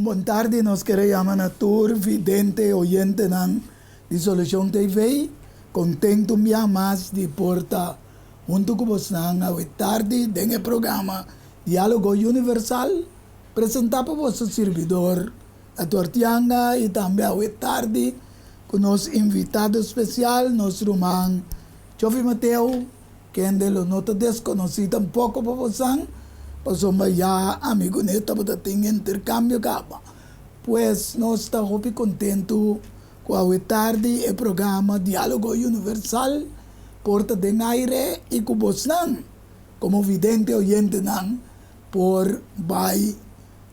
Bon tardi nos kere yama na tur vidente oyentenan di Solucion TV. Contento un bia mas di por ta hunto cu bosnan awe tardi den e programa Dialogo Universal presenta pa boso sirbidor Edward Yanga y tambe awe tardi cu nos invitado special nos ruman Joffy Mateo Kende lo no ta deskonosí tampoko pa bosan, pasobra ya ami ku ne tabata tin interkambio kaba. Pues nos ta hopi kontentu ku awe tardi e programa Diálogo Universal por ta den aire i ku bosnan komo vidente oyentenan por bai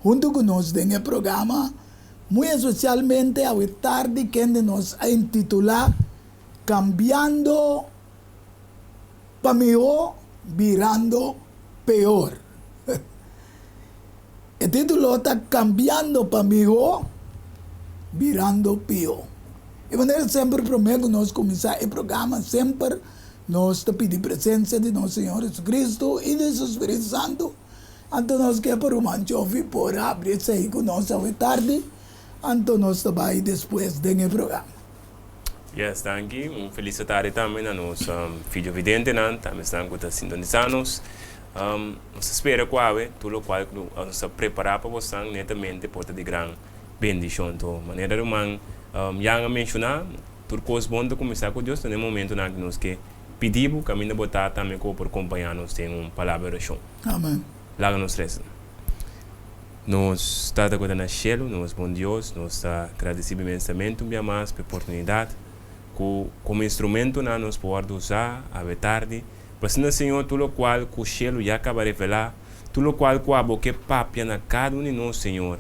huntu ku nos den e programa, muy espesialmente awe tardi kende nos a intitulá Kambiando Pa mihó birando peor. E título ta Cambiando pa mihó birando pió. E manera semper promé ku nos kuminsá e programa semper nos ta pidi presensia di nos Señor Jesucristo i di su Spiritu Santu. Anto nos ke pa ruman Jofi por habri esei ku nos awe tardi, anto nos ta bai despues den e programa. Yes, danki. Un felis tardi tambe na nos videovidentenan, tambe esnan ku ta sintonisa nos. Nos ta spera ku awe tur lokual ku nos ta prepará pa bosnan netamente por ta di gran bendishon. To manera ruman Jan a menshoná, tur kos bon ta kuminsá ku Dios, ta na e momentunan ku nos ke pidi bo kaminda bo ta tambe ku bo por kompañá nos den un palabra di orashon. Amen. Laga nos resa. Nos Tata ku ta na shelu, nos bon Dios, nos ta gradisí bo inmensamente un bia mas pa e oportunidat ku komo instrumentonan nos por wòrdu usá awe tardi pa asina, Señor, tur lokual ku shelu ya kaba revelá, tur lokual ku abo ke papia na kada un di nos, Señor,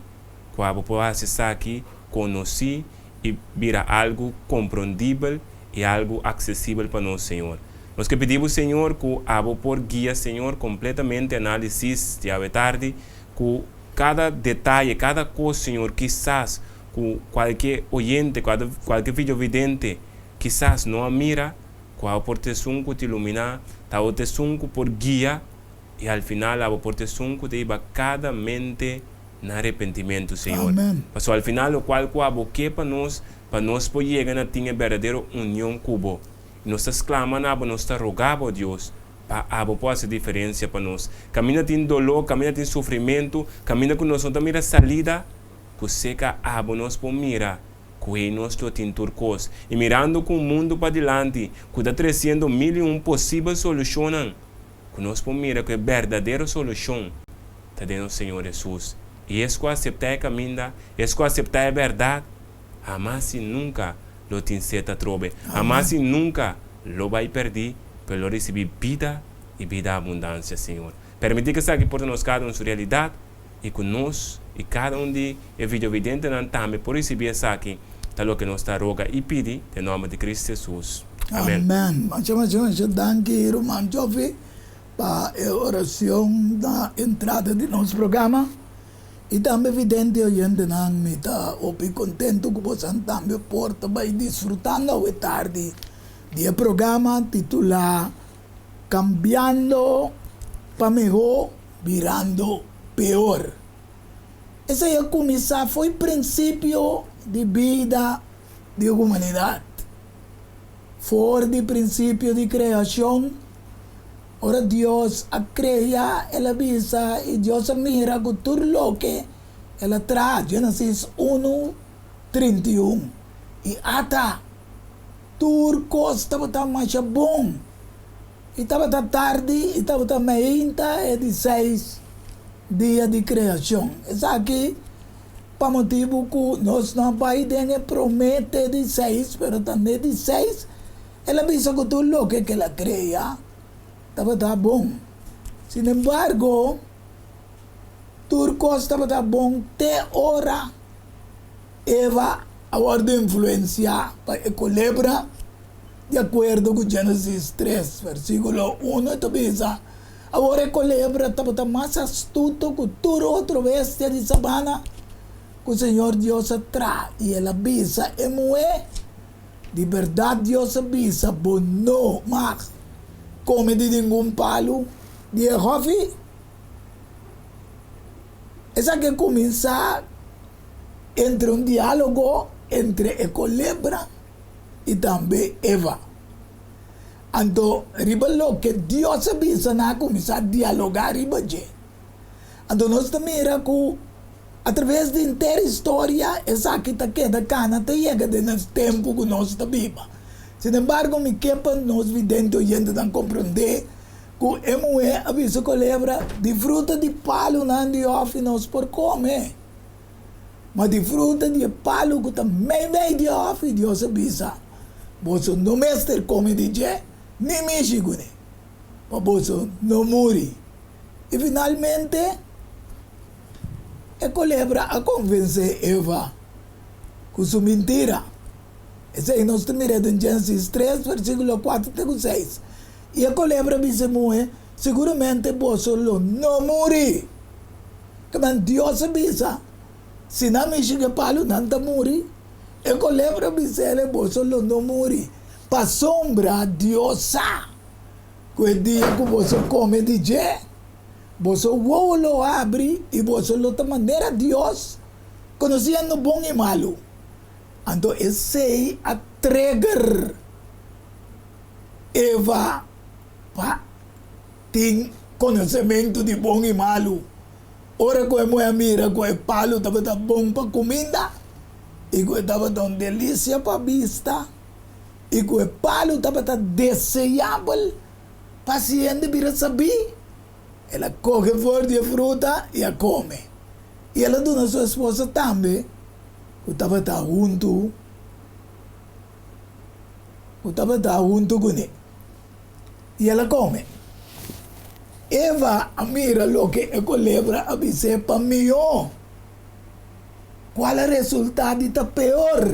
ku abo por hasi esaki konosí i bira algu komprondibel i algu aksesibel pa nos, Señor. Nos ke pidi bo, Señor, ku abo por guia, Señor, kompletamente análisis di awe tardi, ku kada detaye, kada kos, Señor, kisas ku kualke oyente, kualke videovidente kisas no a mira, ku abo por ta esun ku ta iluminá, ta abo ta esun ku por guia, i al final abo por ta esun ku ta hiba kada mente na arepentimentu, Señor. Pasobra al final lokual ku abo ke pa nos, pa nos por yega na tin e berdadero union ku bo. I nos ta sklama na bo, nos ta roga bo, Dios, pa abo por hasi diferensia pa nos. Kaminda tin doló, kaminda tin sufrimentu, kaminda ku nos no ta mira salida, ku seka abo nos por mira ku ei nos lo tin tur kos. I mirando ku un mundu padilanti ku ta tresiendo mil i un posibel solushonnan, ku nos por mira ku e berdadero solushon ta den nos Señor Hesus. I es ku aseptá e kaminda, es ku aseptá e bèrdat, hamas i nunka lo tin set atrobe. Hamas i nunka lo bai pèrdí, pero lo risibí bida i bida abundansia, Señor. Permití ku esaki por ta nos kada un su realidat i ku nos i kada un di e videovidentenan tambe por risibí esaki, ta loke nos ta roga i pidi den nòmber di Cristo Hesus. Amen. Amen. Masha masha masha danki ruman Joffy pa e oracion na entrada di nos programa. I tambe vidente i oyentenan, mi ta hopi kontentu ku bosan tambe por ta bai disfrutando awe tardi di e programa titulá Kambiando pa Mihó, Birando Peor. Esei a kuminsá fo'i prinsipio di bida di humanidat. For di prinsipio di kreashon, Ora Dios a krea, el a bisa, i Dios a mira ku tur loke el a traha, Génesis unu, 31, i ata, tur kos tabata masha bon. I tabata tardi i tabata meinta e di seis dia di kreashon. Esaki pa motibu ku nos no a bai den e promé te di seis, pero ta n'e di seis El a bisa ku tur loke ku el a krea tabata bon. Sinembargo, tur kos tabata bon te ora Eva a wòrdu influensiá pa e kolebra. Di akuerdo ku Génesis tres, versíkulo uno, e ta bisa, Awor e kolebra tabata mas astuto ku tur otro bestia di sabana ku señor Dios a traha, i el a bisa e muhé, Di bèrdat Dios a bisa bo no mag kome di ningun palu di e hòfi? Esaki a kuminsá Entre un diálogo entre e kolebra i tambe Eva. Anto riba loke Dios a bisa nan a kuminsá dialogá riba dje. Anto nos ta mira ku atraves di henter historia esaki ta keda kana ta yega den nos tempu ku nos ta biba. Sinembargo mi ke pa nos vidente oyentenan komprondé ku e muhé a bisa kolebra, Di fruta di palunan di hòfi nos por kome. Ma di fruta di e palu ku ta meimei di e hòfi, Dios a bisa, Boso no mester kome di dje, ni mishi kuné, pa boso no muri. I finalmente, e kolebra a konvensé Eva ku su mintira. Esei nos ta mira den Génesis tres, versíkulo kuater te ku seis. I e kolebra a bisa e muhé, Siguramente boso lo no muri. Kiman Dios a bisa, Si nan mishi ku e palu, nan ta muri. E kolebra a bisa el, Boso lo no muri, pasobra Dios sa ku e dia ku boso kome di dje, boso wowo lo habri i boso lo ta manera Dios, konosiendo bon i malu. Anto esei a trigger Eva pa tin konosementu di bon i malu. Ora ku e muhé a mira ku e palu tabata bon pa kuminda i ku e tabata un delisia pa bista i ku e palu tabata deseabel pa si hende bira sabí, el a kohe for di e fruta i a kome. I el a duna su esposa tambe ku tabata huntu ku tabata huntu kuné. I el a kome. Eva a mira loke e kolebra a bis'é pa mihó, kual a resultá di ta peor.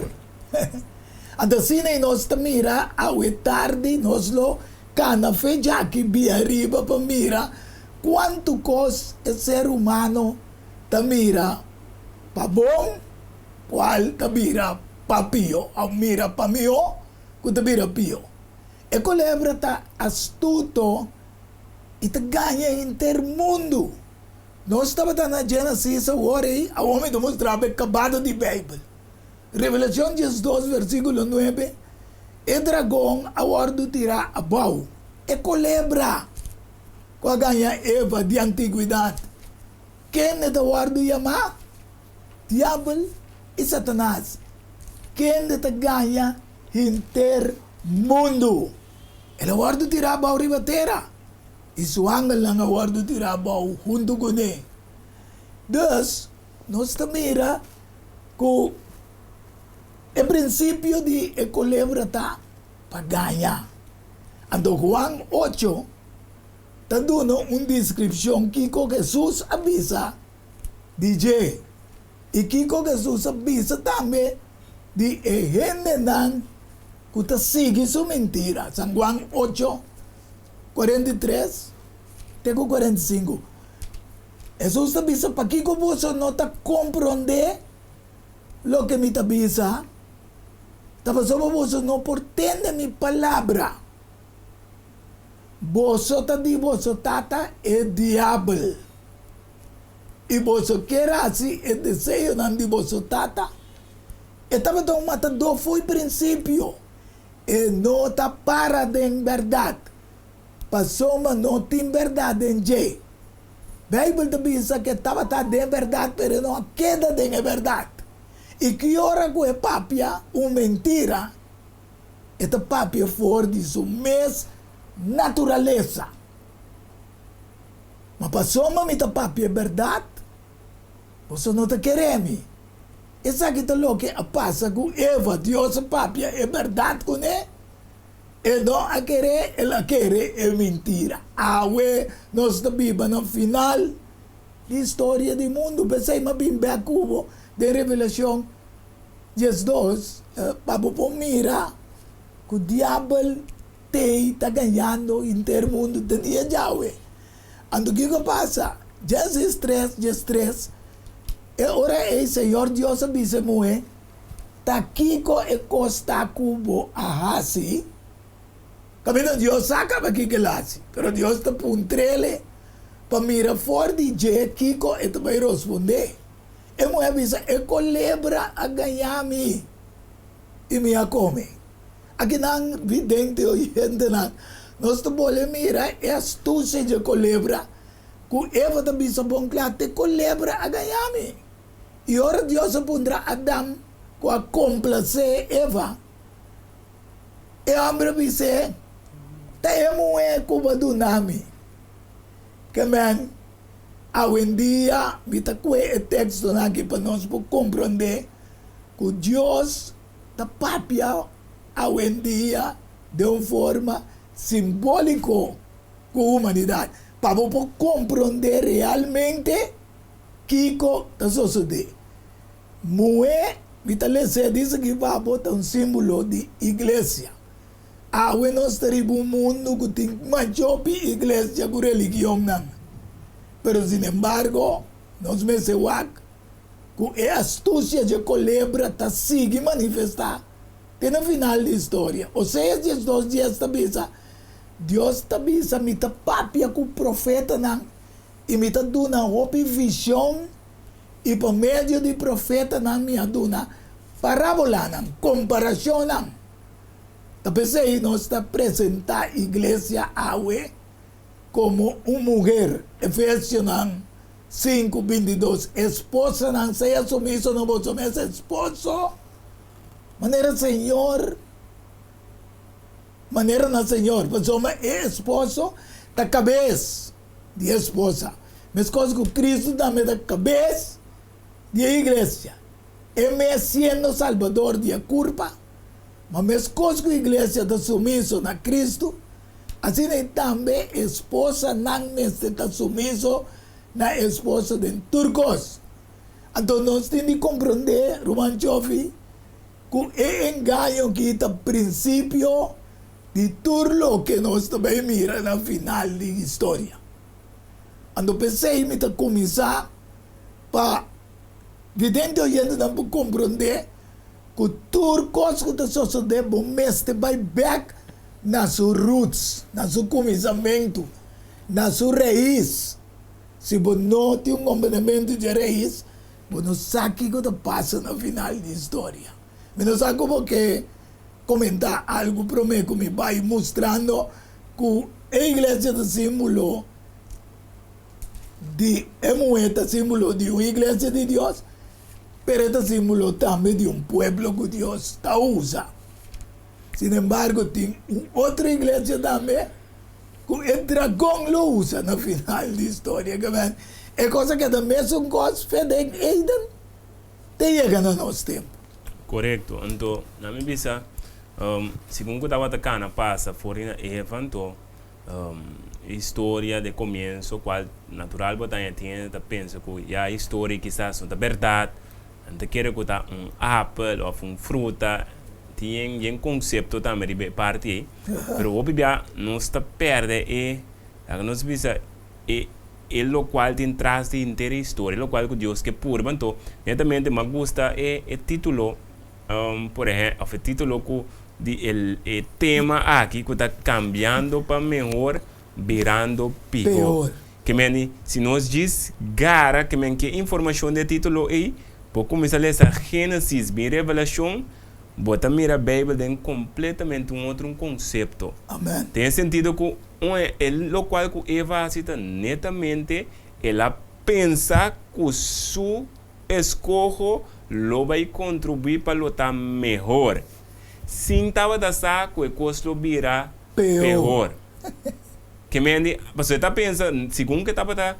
Anto asina i nos ta mira awe tardi nos lo kana fe djaki bia riba pa mira kuantu kos e ser humano ta mira pa bon, kual ta bira pa pió, òf mira pa mihó ku ta bira pió. E kolebra ta astuto i ta gaña henter mundu. Nos tabata na Génesis awor ei, awor mi ta mustra bo e kabado di Beibel. Revelashon 12 versíkulo 9, E dragon a wòrdu tirá abou, e kolebra ku a gaña Eva di antigwidat, kende ta wòrdu yamá Diabel i Satanas, kende ta gaña henter mundu. El a wòrdu tirá abou riba tera, i su angelnan a wòrdu tirá abou huntu kuné. Dus, nos ta mira ku e prinsipio di e kolebra ta pa gaña. Anto Juan ocho ta duna un deskripshon kiko Hesus a bisa di dje i kiko Hesus a bisa tambe di e hendenan ku ta sigui su mentira. San Juan ocho, 43 te ku 45. Hesus ta bisa, Pakiko boso no ta komprondé loke mi ta bisa? Ta pasobra boso no por tende mi palabra. Boso ta di boso tata e diabel, i boso kier hasi e deseonan di boso tata. E tabata un matadó fo'i prinsipio. E no ta para den bèrdat, pasobra no tin bèrdat den dje. Beibel ta bisa ku e tabata den bèrdat, pero e no a keda den e bèrdat. I ki ora ku e papia un mentira, e ta papia for di su mes naturalesa. Ma pasobra mi ta papia e bèrdat, boso no ta kere mi. Esaki ta loke a pasa ku Eva, Dios a papia e bèrdat kuné, e no a kere, el a kere e mintira. Awe nos ta biba na final di historia di mundu, p'esei mi a bin bèk ku bo den Revelashon 12 pa bo por mira ku diabel t'ei ta gañando henter mundu te dia djawe. Anto kiko a pasa? Genesis 3, 13, E ora ei Señor Dios a bisa e muhé, Ta kiko e kos ta ku bo a hasi? Kaminda Dios sa kaba kiko el hasi, pero Dios ta puntr'el pa mira for di dje kiko e ta bai rospondé. E muhé a bisa, E kolebra a gañá mi i mi a kome. Akinan, vidente oyentenan, nos ta bolbe mira e astusia dje kolebra ku Eva ta bisa bon kla, Te kolebra a gañá mi. I ora Dios a puntra Adam ku a komplasé Eva, e hòmber a bis'é, Ta e muhé ku bo a duna mi. Ke men, awendia mi ta kue e tekstonan aki pa nos por komprondé ku Dios ta papia awendia den un forma simbóliko ku humanidat, pa bo por komprondé realmente kiko ta sosodé. Muhé, mi ta les'é di sigui pa bo, ta un símbolo di iglesia. Awe nos ta riba un mundu ku tin machopi iglesia ku religionnan. Pero sinembargo, nos mester wak ku e astusia dje kolebra ta sigui manifestá te na final di historia. Oseas 12 dies ta bisa, Dios ta bisa, Mi ta papia ku profetanan i mi ta duna hopi vishon, i pa medio di profetanan mi a duna parábolanan, komparashonnan. Ta p'esei nos ta presentá iglesia awe komo un muher, Efesionan 5, 22, Esposanan, sea sumiso na boso mes esposo, manera Señor, manera na Señor, pasobra e esposo ta kabes di e esposa, meskos ku Kristu tambe ta kabes di e iglesia, e mes siendo Salbador di e kurpa. Ma meskos ku iglesia ta sumiso na Kristu, asina ei tambe esposanan mester ta sumiso na esposo den tur kos. Anto nos tin di komprondé, ruman Jofi, ku e engaño aki ta prinsipio di tur loke nos ta bai mira na final di historia. Anto p'esei mi ta kuminsá pa vidente oyentenan por komprondé Ku tur kos ku ta sosodé bo mester bai bèk na su roots, na su kuminsamentu, na su rais. Si bo no tin un komprendementu dje rais, bo no sa kiko ta pasa na final di historia. Mi no sa ku bo ke komentá algu promé ku mi bai mustrando ku e iglesia ta símbolo di e muhé ta símbolo di un iglesia di Dios. Pero e ta símbolo tambe di un pueblo ku Dios ta usa. Sin embargo, tin un otro iglesia tambe ku e dragon lo usa na final di historia. Ke men, e kos a keda mesun kos fe den Eden te yega na nos tempu. Korekto. Anto, na mi bisa, segun ku tabata kana pasa for di na Eva, anto Historia de comienzo cual natural bo ta hende ta pensa cu ya historia kisas no ta berdad, nan ta kere cu ta un apel of un fruta, tin yen concepto tambe riba e parti ey, pero hopi bia nos ta perde e, laga nos bisa e e locual tin tras di henter e historia, e locual cu Dios ke purba, anto netamente mi a gusta e e titulo por ehempel of e titulo cu Di e tema aki ku ta kambiando pa mehor birando piho. Ke men di si nos djis gara ke men ke informashon di e titulo ei, bo kuminsá lesa Génesis bin Revelashon, bo ta mira Beibel den kompletamente un otro un konsepto. Den e sentido ku un e lokual ku Eva hasi ta netamente el a pensa ku su Eskoho lo bai kontribuí pa lo ta mehor. Sin tabata sa ku e kos lo bira peor. Ke men di, pasobra e ta pensa, segun ku e tabata,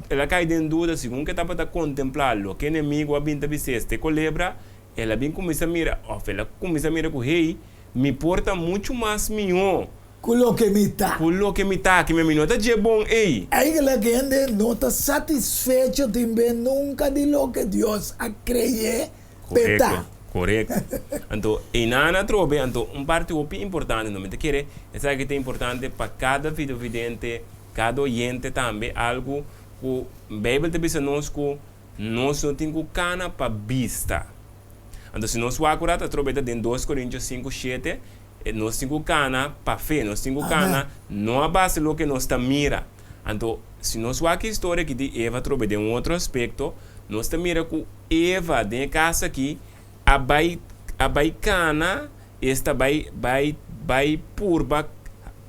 el a kai den duda, segun ku e tabata kontemplá loke enemigu a bin ta bis'é, este kolebra, el a bin kuminsá mira, òf el a kuminsá mira ku, hey, mi por ta muchu mas mihó. Ku loke mi ta. Ku loke mi ta aki, mi no ta dje bon ei. Eigenlijk hende no ta satisfecho tin be nunka di loke Dios a krey'é p'e ta. Korekto, korekto. Anto einan atrobe, anto un parti hopi importante, no mi ta kere esaki ta importante pa kada videovidente, kada oyente tambe, algu ku Beibel ta bisa nos ku nos no tin ku kana pa bista. Anto si nos wak ora ta atrobe ta den 2 Korintios 5, 7, Nos tin ku kana pa fe. Nos tin ku kana no a base loke nos ta mira. Anto, si nos wak e historia aki di Eva atrobe den un otro aspekto, Nos ta mira ku Eva den e kaso aki a bai a bai kana, esta bai bai bai purba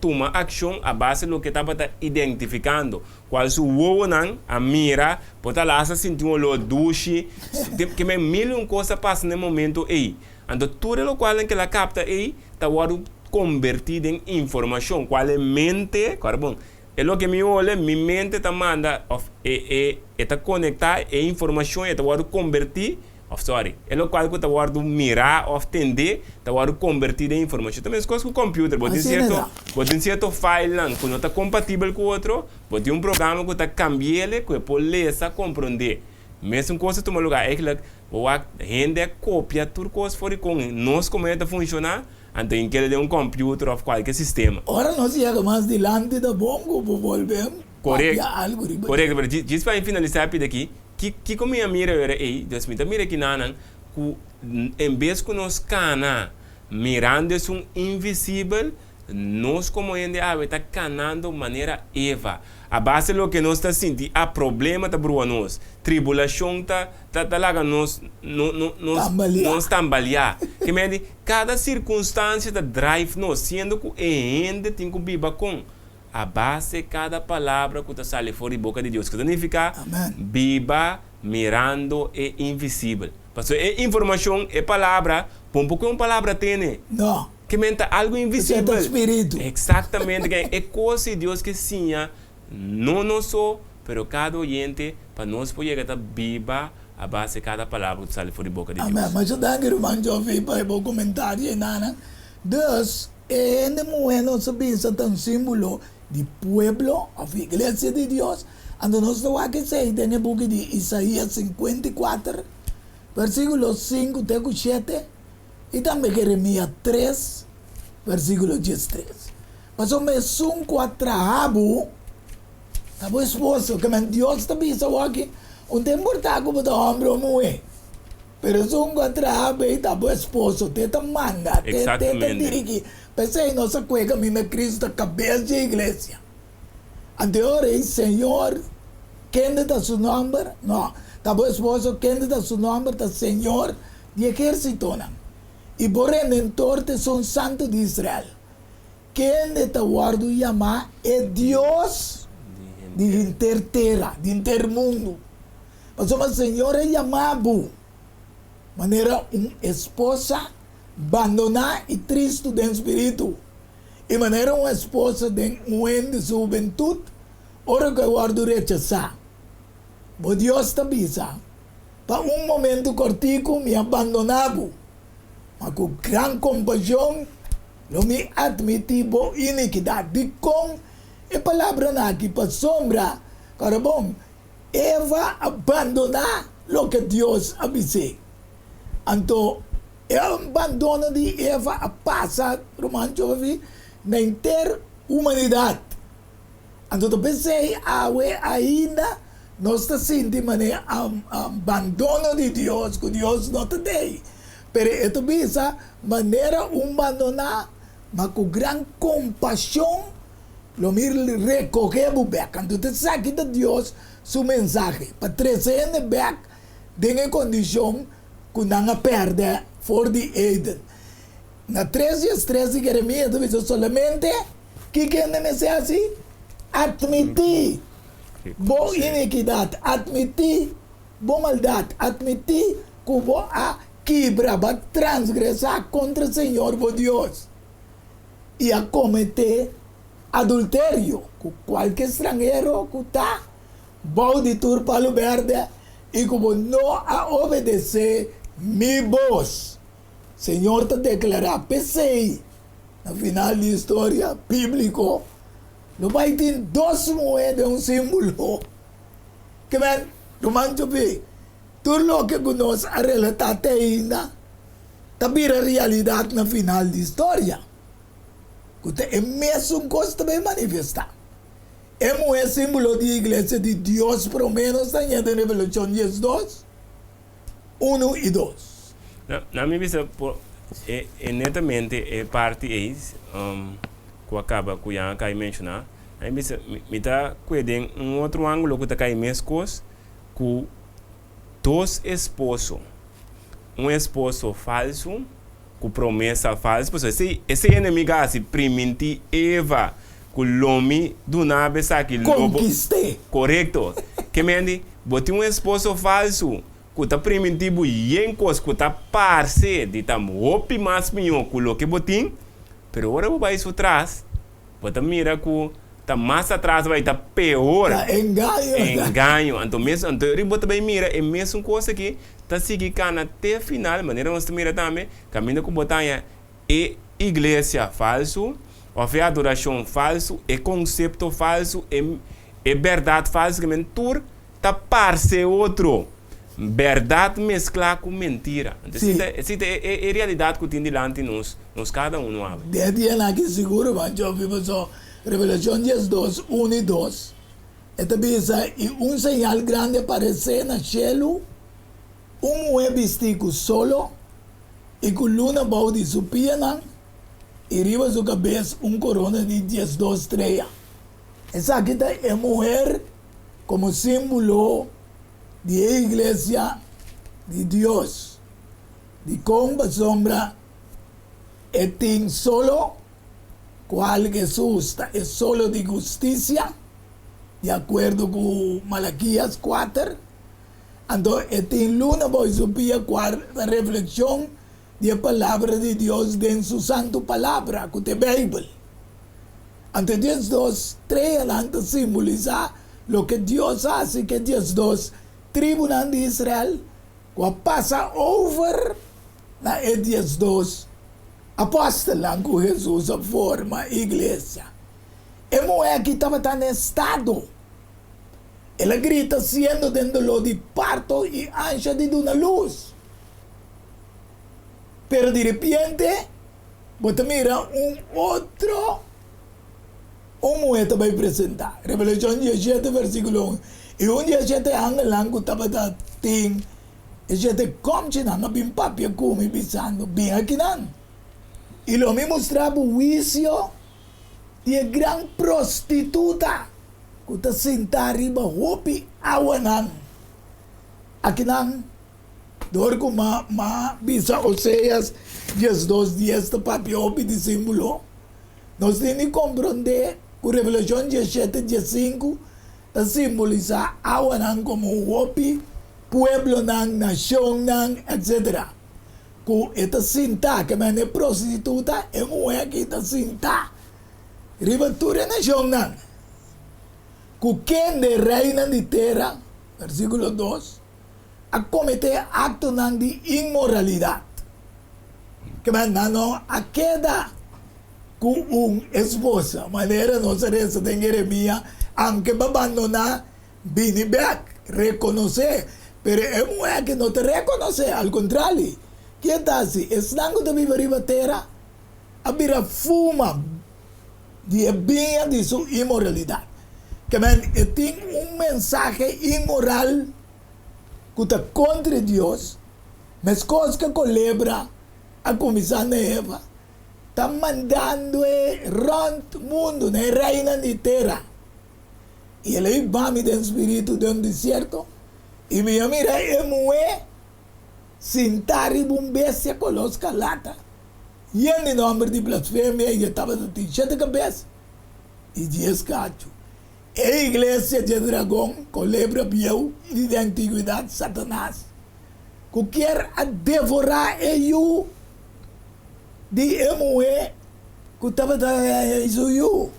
tuma akshon a base loke tabata identifikando, kual su wowonan a mira, por ta lasa sinti un olor dushi, ke men mil i un kos a pasa na e momento ei. Anto tur e lokualnan ke el a kapta ei ta wòrdu kombertí den informashon, kual e mente, kòrda bon, E loke mi hole, mi mente ta manda of e e e ta konektá e informashon e ta wòrdu kombertí of sorry e lokual ku ta wòrdu mirá of tendé ta wòrdu kombertí den informashon. Ta meskos ku kòmpiuter, bo tin Asina sierto ta. bo tin sierto filenan ku no ta kompatibel ku otro, bo tin un programa ku ta kambi'el ku e por lesa komprondé. Mesun kos ta tuma lugá eigentlik bo wak hende a kopia tur kos for di kon nos komo hende ta funshoná. Anto in keda den un computer of cualke sistema. Ora nos yega mas dilanti ta bon cu bo bolbe Correcto, papia algo riba dje. correcto, pero djis pa mi finalisa e pida aki, ki kico mi a mira ora ey, dus mi ta mira kinanan cu en bes cu nos cana mirando esun invisibel, Nos komo hende awe ta kanando manera Eva. A base loke nos ta sinti, a problema ta brua nos, tribulashon ta ta ta laga nos no no nos Tambaleá. nos tambaleá. Ke mei di kada sirkunstansia ta drive nos, siendo ku e hende tin ku biba kon a base kada palabra ku ta sali for di boka di Dios, ku ta nifiká Amen. biba mirando e invisibel. Pasobra e informashon, e palabra, bon poko e un palabra tene. No. Ke men ta algu Esei ta invisibel. spiritu. Eksaktamente, ke e kos di Dios ke siña no nos so, pero kada oyente, pa nos por yega ta biba a base kada palabra ku ta sali for di boka di Amen. Dios. Masha danki ruman Jofi pa e bo komentario enanan. Dus, e hende muhé nos a bisa ta un símbolo di pueblo òf iglesia di Dios. Anto nos ta wak esei den e buki di Isaías 54, versíkulo 5 te ku 7. I tambe Jeremia 3, versíkulo 13. Pasobra esun ku a traha bo ta bo esposo. Ke men Dios ta bisa bo aki, un ta importá ku bo ta hòmber o muhé, pero esun ku a traha bo ei ta bo esposo, te ta manda, te te ta dirigí. P'esei nos a kue kaminda Kristu ta kabes dje iglesia. Anto e ora ei, Señor, kende ta su nòmber? No, ta bo esposo, kende ta su nòmber? Ta Señor di ehérsitonan, i bo Redentor ta esun Santu di Israel, kende ta wòrdu yamá e Dios di henter tera, di henter mundu. Pasobra Señor a yamá bo manera un esposa bandoná i tristu den spiritu, i manera un esposa den un hende su hubentut ora ku e wòrdu rechasá. Bo Dios ta bisa, Pa un momentu kòrtiku mi a bandoná bo, ma ku gran kompashon lo mi atmití bo inikidat. Dikon e palabranan aki? Pasobra, kòrda bon, Eva a bandoná loke Dios a bis'é. Anto, e abandono di Eva a pasa, ruman Jovi, na henter humanidat. Anto ta p'esei awe ainda nos ta sinti manera abandono di Dios, ku Dios no ta dei. Pero e ta bisa manera un bandoná, ma ku gran kompashon lo mi rekohé bo bèk. Anto ta esaki ta Dios su mensahe, pa trese hende bèk den e kondishon ku nan a pèrdè for di Eden. Na tres dies tres di Jeremias ta bisa solamente. Kiko hende mester hasi? Atmití bo inikidat, atmití bo maldat, atmití ku bo a kibra, bo a transgresá kontra Señor bo Dios i a kometé adulterio ku kualke stranhero ku ta bou di tur palu bèrdè i ku bo no a obedesé mi bos. Señor ta deklará, P'esei, Na final di historia bíbliko, lo bai tin dos muhé den un símbolo. Ke men, ruman Jobe, tur loke ku nos a relatá te ainda ta bira realidat na final di historia, ku ta e mesun kos ta bai manifestá. E muhé símbolo di iglesia di Dios promé nos ta haña den Revelashon 12, 1 i 2. Na mi bisa por e e netamente e parti ei ku a kaba ku Jan a kai menshoná, na mi bisa mi ta kue den un otro ángulo ku ta kai meskos ku Dos esposo, un esposo falsu ku promesa falsu, pasobra esei esei enemigu a hasi, primintí Eva ku lo mi duna bo esaki, lo bo. Konkist'é. Korekto. Ke men di, bo tin un esposo falsu ku ta primintí bo yen kos ku ta parse di ta hopi mas mihó ku loke bo tin, pero ora bo bai su tras, Bo ta mira ku ta mas atras bai ta peor. Ta engaño. Engaño. Anto mes anto ori bo ta bai mira e mesun kos aki ta sigui kana te final, manera nos ta mira tambe, kaminda ku bo ta haña e iglesia falsu òf e adorashon falsu, e konsepto falsu, e e bèrdat falsu, ke men tur ta parse otro. Bèrdat mesklá ku mentira. Anto esei ta esei ta e realidat ku tin dilanti nos, nos kada unu awe. Den dianan aki sigur ban Jofi paso Revelashon 12, un i dos e ta bisa, I un señal grandi a paresé na shelu, un muhé bistí ku solo i ku luna bou di su pianan i riba su kabes un korona di 12 strea. Esaki ta e muher komo símbolo di e iglesia di Dios. Dikon? Pasobra e tin solo, kual Hesus ta e solo di hustisia, di akuerdo ku Malakias kuater. Anto e tin luna bou su pia kual ta reflekshon di e Palabra di Dios den su Santu Palabra, ku ta e Beibel. Anto e 12 streanan ta simbolisá loke Dios a hasi ku e 12 tribunan di Israel ku a pasa over na e 12 apòstelnan ku Hesus a forma iglesia. E muhé aki tabata na estado. El a grita siendo den doló di parto i ansha di duna lus. Pero di repente bo ta mira un otro un muhé ta bai presentá. Revelashon 17 versíkulo un, I un di e shete angelnan ku tabata tin e shete kòmchinan a bin papia ku mi, bisando, Bin akinan, i lo mi mustra bo huisio di e gran prostituta ku ta sintá riba hopi awanan. Akinan Dor ku ma ma bisa Oseas 12 dies ta papia hopi di símbolo, nos tin di komprondé ku Revelashon 17 15 ta simbolisá awanan komo hopi pueblonan, nashonnan, etsetera, ku e ta sintá, ke mende e prostituta, e muhé aki ta sintá riba tur e nashonnan, ku kende reinan di tera, versíkulo dos. A kometé aktonan di inmoralidat. Kema nan no a keda ku un esposa, manera nos a resa den Jeremia, Anke bo a bandoná, bini bèk, rekonosé. Pero e muhé aki no ta rekonosé, al kontrali, ke ta hasi? Esnan ku ta biba riba tera a bira fuma di e biña di su inmoralidat. Kema e tin un mensahe inmoral ku ta kontra Dios, meskos ku e kolebra a kuminsá na Eva, ta mandando e rònt mundu na e reinan di tera. I el a hiba mi den spiritu den un desierto, i mi a mira e muhé sintá riba un bestia koló skarlata, yen di nòmber di blasfemia, i e tabata tin shete kabes i dies kachu. E iglesia dje dragon, kolebra bieu i di antiguidat, Satanas, ku kier a devorá e yu di e muhé ku tabata su yu.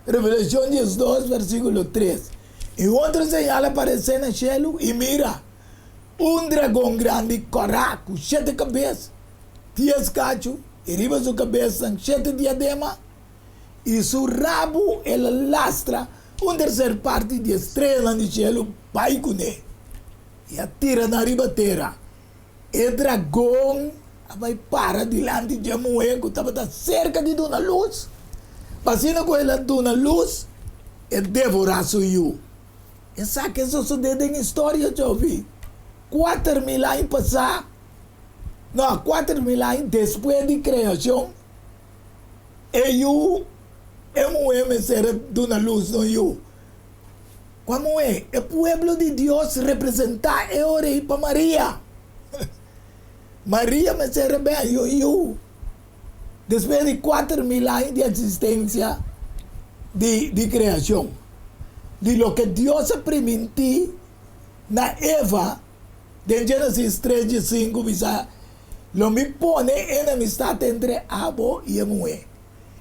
Revelashon 12, versíkulo 3. I un otro señal a paresé na shelu, i mira, un dragon grandi kòrá ku shete kabes, dies kachu, i riba su kabesnan shete diadema. I su rabu el a lastra un terser parti di e streanan di shelu bai kuné, i a tira nan riba tera. E dragon a bai para dilanti dje muhé ku tabata serka di duna lus, pa asina ku el a duna lus, e devorá su yu. Esaki a sosodé den historia, Jovi, 4000 aña pasá, no, 4000 aña despues di kreashon. E yu, e muhé mester a duna lus na un yu. Kua muhé? E pueblo di Dios representá e ora ei pa Maria. Maria mester a bèn yu yu despues di 4000 aña di eksistensia di di kreashon. Di loke Dios a primintí na Eva den Génesis tres diesinku bisa, Lo mi pone enemistat entre abo i e muhé,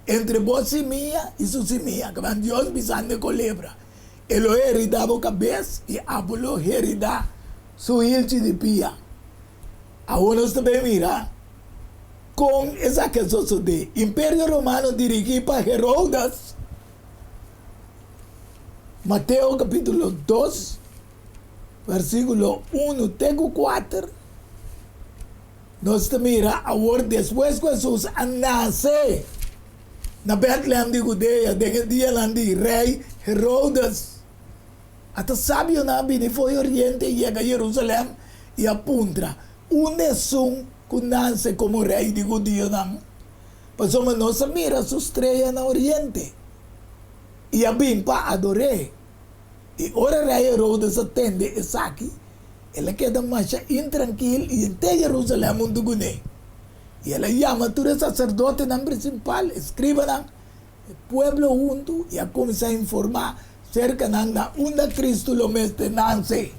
entre bo simia i su simia. Kaban Dios bisando e kolebra, E lo heridá bo kabes i abo lo heridá su hilchi di pia. Awor nos ta bay mira kon esaki a sosodé. Imperio Romano dirigí pa Herodes, Mateo kapítulo 2, versíkulo 1 te ku 4, nos ta mira awor despues ku Hesus a nase na Bètlehèm di Hudea den e dianan di rei Herodes. Ata sabionan a bini for di oriente i yega Jerusalèm i a puntra, Unda esun ku nase komo rei di hudionan? Pasobra nos a mira su strea na oriente i a bin pa ador'é. I ora rei Herodes a tende esaki, el a keda masha intrankil i henter Jerusalèm huntu kuné. I el a yama tur e saserdotenan prinsipal, e skribanan, e pueblo huntu i a kuminsá informá serka nan na unda Kristu lo mester nanse.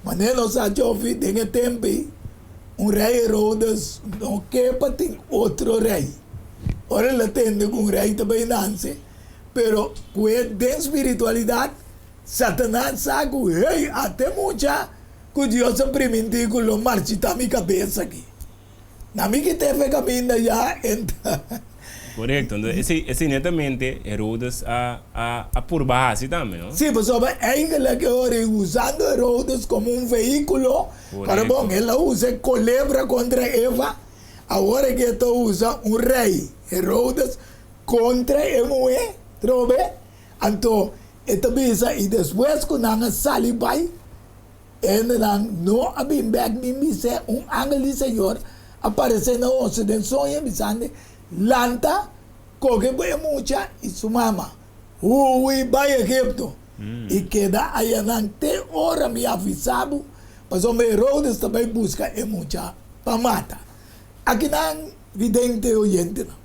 Manera nos a djofi den e tempu ei, un rei Herodes no ke pa tin otro rei. Ora el a tende ku un rei ta bai nanse, pero ku e den spiritualidat, Satanas sa ku, Hey, ate mucha ku Dios a primintí ku lo marchitá mi kabes aki. Na mi ki tefe kaminda ya entra. Korekto. Entonces esei esei netamente Herodes a a a purba hasi tambe, no? Sí, pasobra eigenlijk e ora ei usando Herodes komo un vehíkulo para bon, Korekto. el a usa e kolebra kontra Eva, awor aki e ta usa un rei, Herodes, kontra e muhé trobe. Anto e ta bisa, i despues ku nan a sali bai, Hendenan no a bin bek ni bis'é. Un angel di Señor a paresé na Hosé den soño, bisand'é, Lanta, koge bo e mucha i su mama, hui bai Egipto, i keda ayanan te ora mi avisá bo, pasobra Herodes ta bai buska e mucha pa mata. Akinan, vidente oyentenan,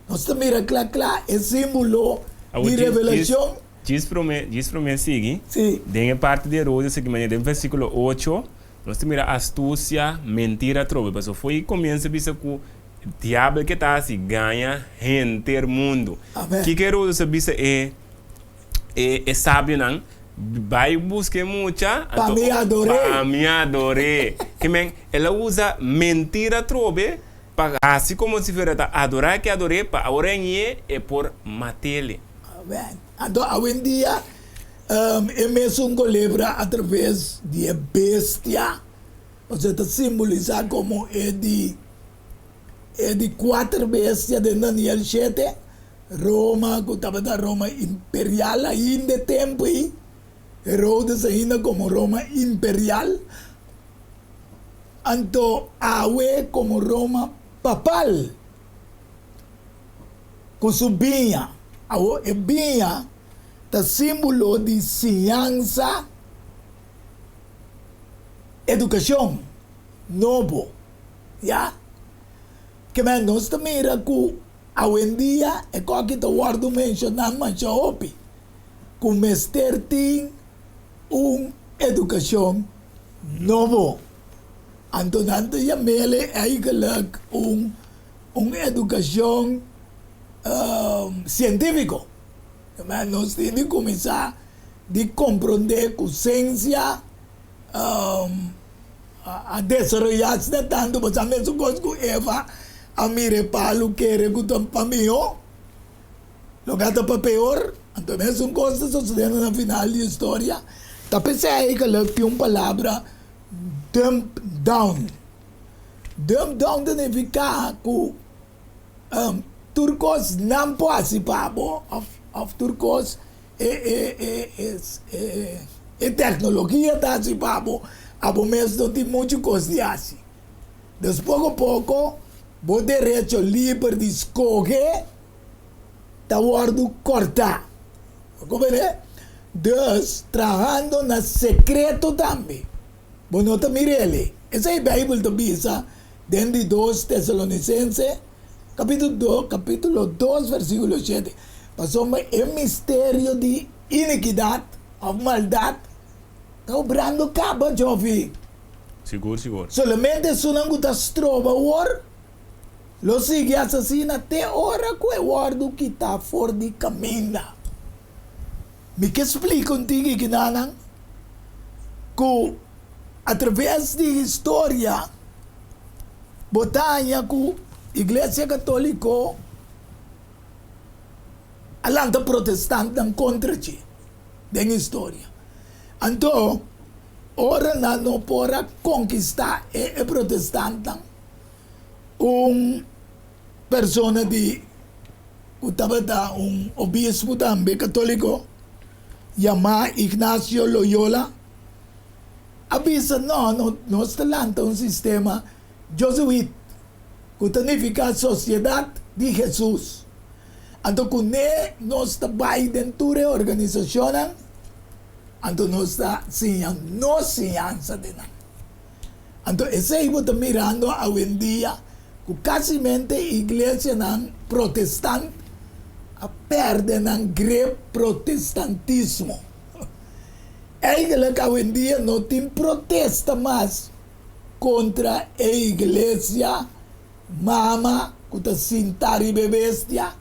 nos ta mira kla kla e símbolo di Revelashon. Djis promé, djis promé sigui, den e parti di Herodes aki manera den versíkulo ocho, nos ta mira astusia, mentira atrobe, pasobra fo'i komienso bisa ku diabel ke ta hasi gaña henter mundu. Kiko Herodes a bisa e e e sabionan? Bai buska e mucha, Pa anto mi ador'é. Pa mi ador'é. Ke men, el a usa mentira atrobe pa hasi komo si fuera ta adorá ke ador'é, pa awor en e por mat'el. Amen. Anto awendia e mesun kolebra atraves di e bestia, osea ta simbolisá komo e di e di kuater bestia den Daniel shete, Roma ku tabata Roma imperial ainda e tempu ei, Herodes ainda komo Roma imperial, anto awe komo Roma papal. Ku su biña. Awor e biña ta símbolo di siñansa, edukashon nobo, ya. Ke men nos ta mira ku awendia e koki ta wòrdu menshoná masha hopi, ku mester tin un edukashon nobo. Anto nan ta yam'el eigenlijk un un edukashon sientífiko. Nos tin di kuminsá di komprondé ku siensia a desaroyá asina tantu, pasobra mesun kos ku Eva a mira e palu kere ku ta pa mihó, loke a ta pa peor. Anto mesun kos ta sosodiendo na final di historia. Ta p'esei ku lo tin un palabra dump down. Dump down ta nifiká ku tur kos nan por hasi pa bo òf tur kos e teknologia ta hasi pa bo, abo mes no tin muchu kos di hasi. Dus poko poko bo derecho liber di skohe ta wòrdu kòrtá. Bo komprendé? Dus, trahando na sekreto tambe. Bo no ta mir'el. Esei Beibel ta bisa den di Dos Tesalonisense kapítulo dos versíkulo shete, Pasobra e misterio di inikidat òf maldat ta obrando kaba, Jovi. Sigur, sigur. Solamente esunnan ku ta stroba awor lo sigui asesina te ora ku e wòrdu kitá for di kaminda. Mi ke splika un tiki kinanan ku atraves di historia bo ta haña ku Iglesia Katoliko a lanta protestantnan kontra dje den historia. Anto ora nan no por a konkistá e protestantnan un persona di ku tabata un obispu tambe katóliko yamá Ignacio Loyola a bisa, No, nos ta lanta un sistema Jesuit ku ta nifiká Sosiedat di Hesus. Anto kuné nos ta bai den tur e organisashonnan, anto nos ta siña nos siñansa den nan. Anto esei bo ta mirando awendia ku kasimente iglesianan protestant a pèrdè nan grip protestantismo. Eigenlijk awendia no tin protesta mas kontra e iglesia mama ku ta sintá riba e bestia,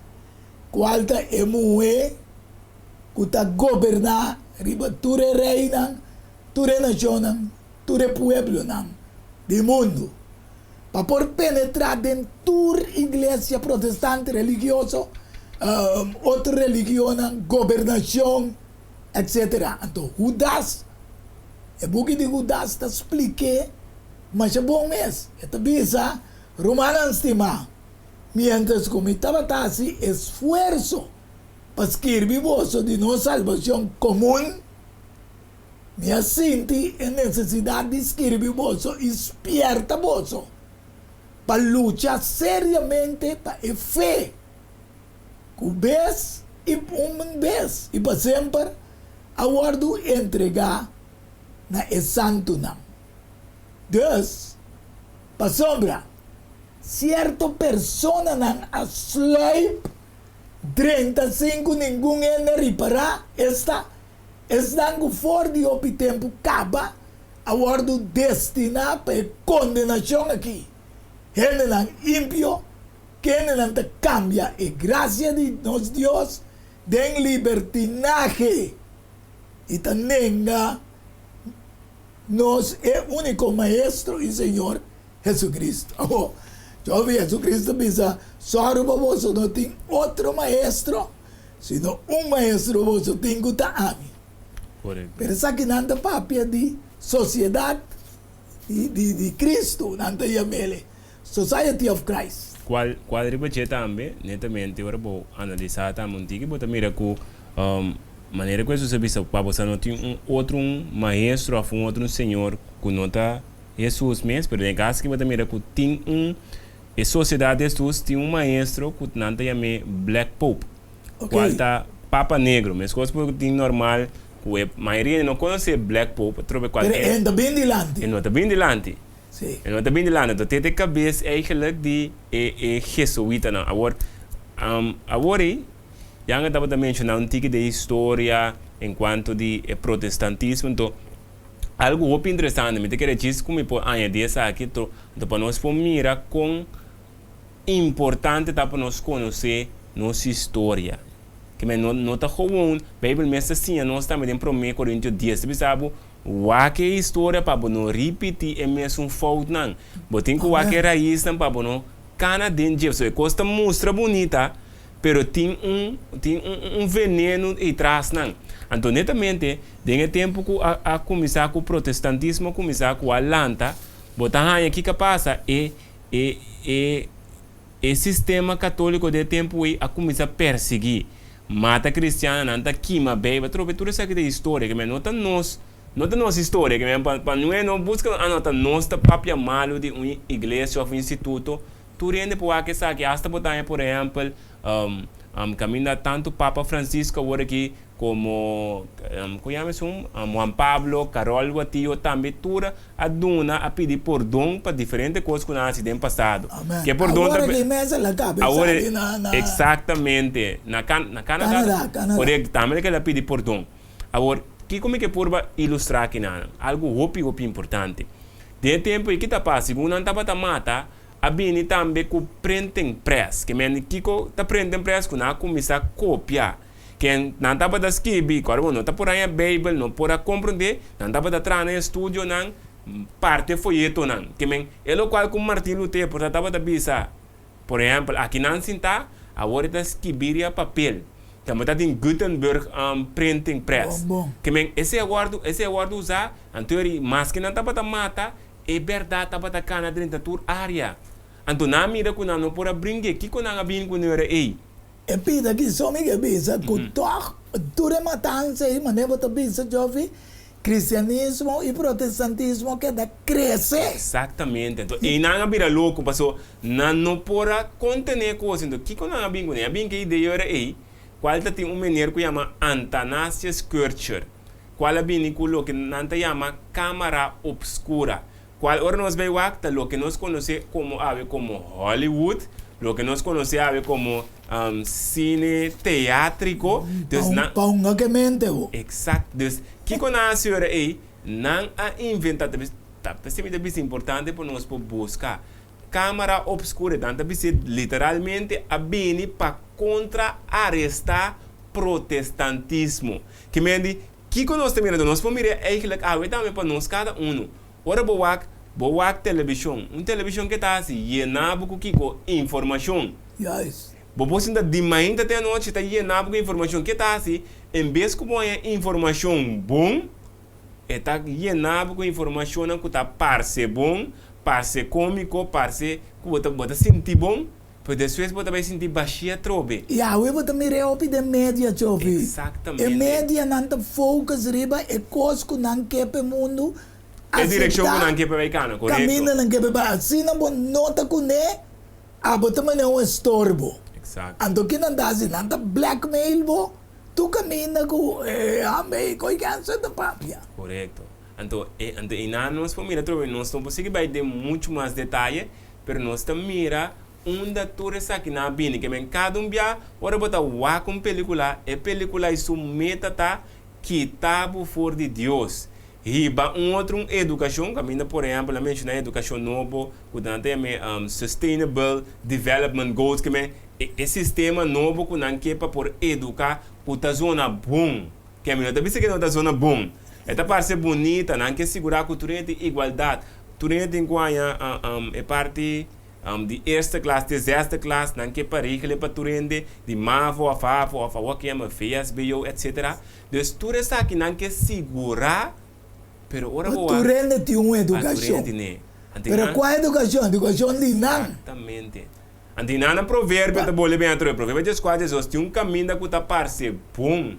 kual ta e muhé ku ta goberná riba tur e reinan, tur e nashonnan. Tur e pueblonan di mundu pa por penetrá den tur iglesia protestante religioso, otro religionnan, gobernashon, etsetera. Anto Hudas, e buki di Hudas ta splik'é masha bon mes. E ta bisa, Rumannan stimá, miéntras ku mi tabata hasi esfuerso pa skirbi boso di nos salbashon komun, Mi a sinti e nesesidat di skirbi boso i spierta boso pa lucha seriamente pa e fe ku bes i un bes i pa semper a wòrdu entregá na e santunan. Dus, pasobra sierto personanan a sluip drenta sin ku ningun hende ripará, esta, Esnan ku for di hopi tempu kaba a wòrdu destiná pa e kondenashon akí, hendenan impio, kendenan ta kambia e grasia di nos Dios den libertinahe i ta nenga nos e úniko Maestro i Señor, Jesucristo. Awor, Jòvi Jesucristo bisa, Sòru pa boso no tin otro maestro, sino un maestro boso tin ku ta ami. Korekto. Pero esaki nan ta papia di Sosiedat di di di Cristo, nan ta yam'el Society of Christ. Kual kual riba dje tambe, netamente ora bo analisá tambe un tiki bo ta mira ku manera ku Hesus a bisa pa bo sa no tin un otro un maestro òf un otro un señor ku no ta Hesus mes, pero den e kaso aki bo ta mira ku tin un E Sosiedat di Hesus tin un maestro ku nan ta yam'é Black Pope, kual ta Papa Negro. Meskos ku tin normal ku e mayoria no konosé Black Pope atrobe kual Pero e no ta bin dilanti. E no ta bin dilanti. Sí. E no ta bin dilanti. Enton te ta e kabes eigenlijk di e e Jesuitanan. Awor, awor ei Yanga tabata menshoná un tiki di e historia en kuanto di e protestantismo. Enton Algu hopi interesante, mi ta kere djis ku mi por añadí esaki to anto pa nos por mira kon importante ta pa nos konosé nos historia. Ke men no no ta gewoon, Beibel mes ta siña nos tambe den Promé Korintio dies ta bisa bo, wak e historia pa bo no ripití e mesun foutnan. Bo tin ku wak e raisnan pa bo no kana den dje. So e kos ta mustra bunita, pero tin un tin un un veneno ei tras nan. Anto netamente den e tempu ku a a kuminsá ku protestantismo a kuminsá ku a lanta, bo ta haña kiko a pasa, e e e e sistema katóliko den e tempu ei a kuminsá persiguí, mata kristiannan, nan ta kima Beibel, atrobe tur esaki ta historia, ke men no ta nos no ta nos historia, ke men pa pa no buska anota nos ta papia malu di un iglesia òf un instituto. Tur hende por wak esaki, hasta bo ta haña por ehèmpel Kaminda tantu Papa Francisco awor aki komo ku yama esun Juan Pablo, Karol Watio tambe tur a duna a pidi pordon pa diferente kos ku nan a hasi den pasado. Amen. Ke pordon ta Awor aki mes el a kabe Awor esaki na na eksaktamente na Kan na Canada Canada, Canada. Korekto tambe el a pidi pordon. Awor kiko mi ke purba ilustra aki nan? Algu hopi hopi importante. Den e tempu ei kita pasa segun nan tabata mata a bini tambe ku printing press. Ke men kiko ta printing press? Ku nan a kuminsá kopia. Ken nan tabata skibi, ku bo no ta por haña Beibel, no por a komprondé, nan tabata traha na e estudionan, parti e foyetonan. Ke men e lokual ku Martin Luther por ta tabata bisa, por ehèmpel, aki nan sintá, awor e ta skibi riba papel. Tabata tin Gutenberg printing press. Bon, bon. Ke men esei a wòrdu, esei a wòrdu usá, anto eri maske nan tabata mata, E bèrdat tabata kana drenta tur área. Anto nan a mira ku nan no por a bring'é. Kiko nan a bini ku nan ora ei? E pida ki so mi ke bisa ku tòg tur e matansa ei, manera bo ta bisa, Jofi, kristianismo i protestantismo keda krese. Eksaktamente. Anto einan a bira loko paso nan no por a kontené kos. Anto kiko nan a bin kuné? A bin ku e idea ora ei, kual ta tin un mener ku yama Antanasius Kircher. Cual a bini cu loke nan ta yama camara obscura, cual ora nos bay wak ta loke nos conoce como awe como Hollywood, loke nos conoce awe como cine teatrico, dus nan. Pa hunga ke mente bo. Exacto, dus kico nan a haci ora ey? Nan a inventa, ta bisa, ta p'esei mi ta bisa importante pa nos por busca camara obscura, nan ta bisa literalmente a bini pa contra aresta protestantismo. Ki men di, Kiko nos ta mira? Nos por mira eigenlijk awe tambe pa nos kada unu. Ora bo wak, bo wak telebishon. Un telebishon ke ta hasi? Yena bo ku kiko? Informashon. Juist. Bo por sinta di mainta te anochi ta yena bo ku informashon. Ke ta hasi? En bes ku bo haña informashon bon, e ta yena bo ku informashonnan ku ta parse bon, parse komiko, parse ku bo ta bo ta sinti bon. Pero despues bo ta bai sinti bashí atrobe. Yahweh bo ta mir'é hopi den media, Chofi. Exactamente. E medianan ta focus riba e kos ku nan ke p'e mundu E direkshon ku aseptá, nan ke p'e bai kana, korekto. kaminda nan ke p'e bai. Asina bo nota kuné, abo ta manera un estorbo. Exacto. Anto ki nan ta hasi? Nan ta blackmail bo tur kaminda ku e hòmber ei koe kènsè ta papia. Korekto. Anto e anto einan nos por mira atrobe, nos no por sigui bai den muchu mas detaye, Pero nos ta mira unda tur esakinan a bini. Ke men kada un bia ora bo ta wak un pelikula, e pelikula i su meta ta kita bo for di Dios. Hiba un otro un edukashon, kaminda por ehèmpel a menshoná edukashon nobo ku nan ta yama Sustainable Development Goals, ke men e sistema nobo ku nan ke pa por eduká ku ta zona bon. Ke mi no ta bisa ke no ta zona bon. E ta parse bunita, nan ke sigurá ku tur hende tin igualdat. Tur hende tin ku haña e parti di eerste klas te zesde klas, nan ke pa regel pa tur hende di mavo òf havo òf awor ke yama vsbo etsetera. Dus tur esaki nan ke sigurá, pero ora bo Tur wak hende tin un a tur hende edukashon. tine. Anto Pero nan kua edukashon? Edukashon di nan. Eksaktamente. Anto nan na proverbio ta bole ben atrobe. Proverbio dieskuater diesdos, Tin un kaminda ku ta parse bon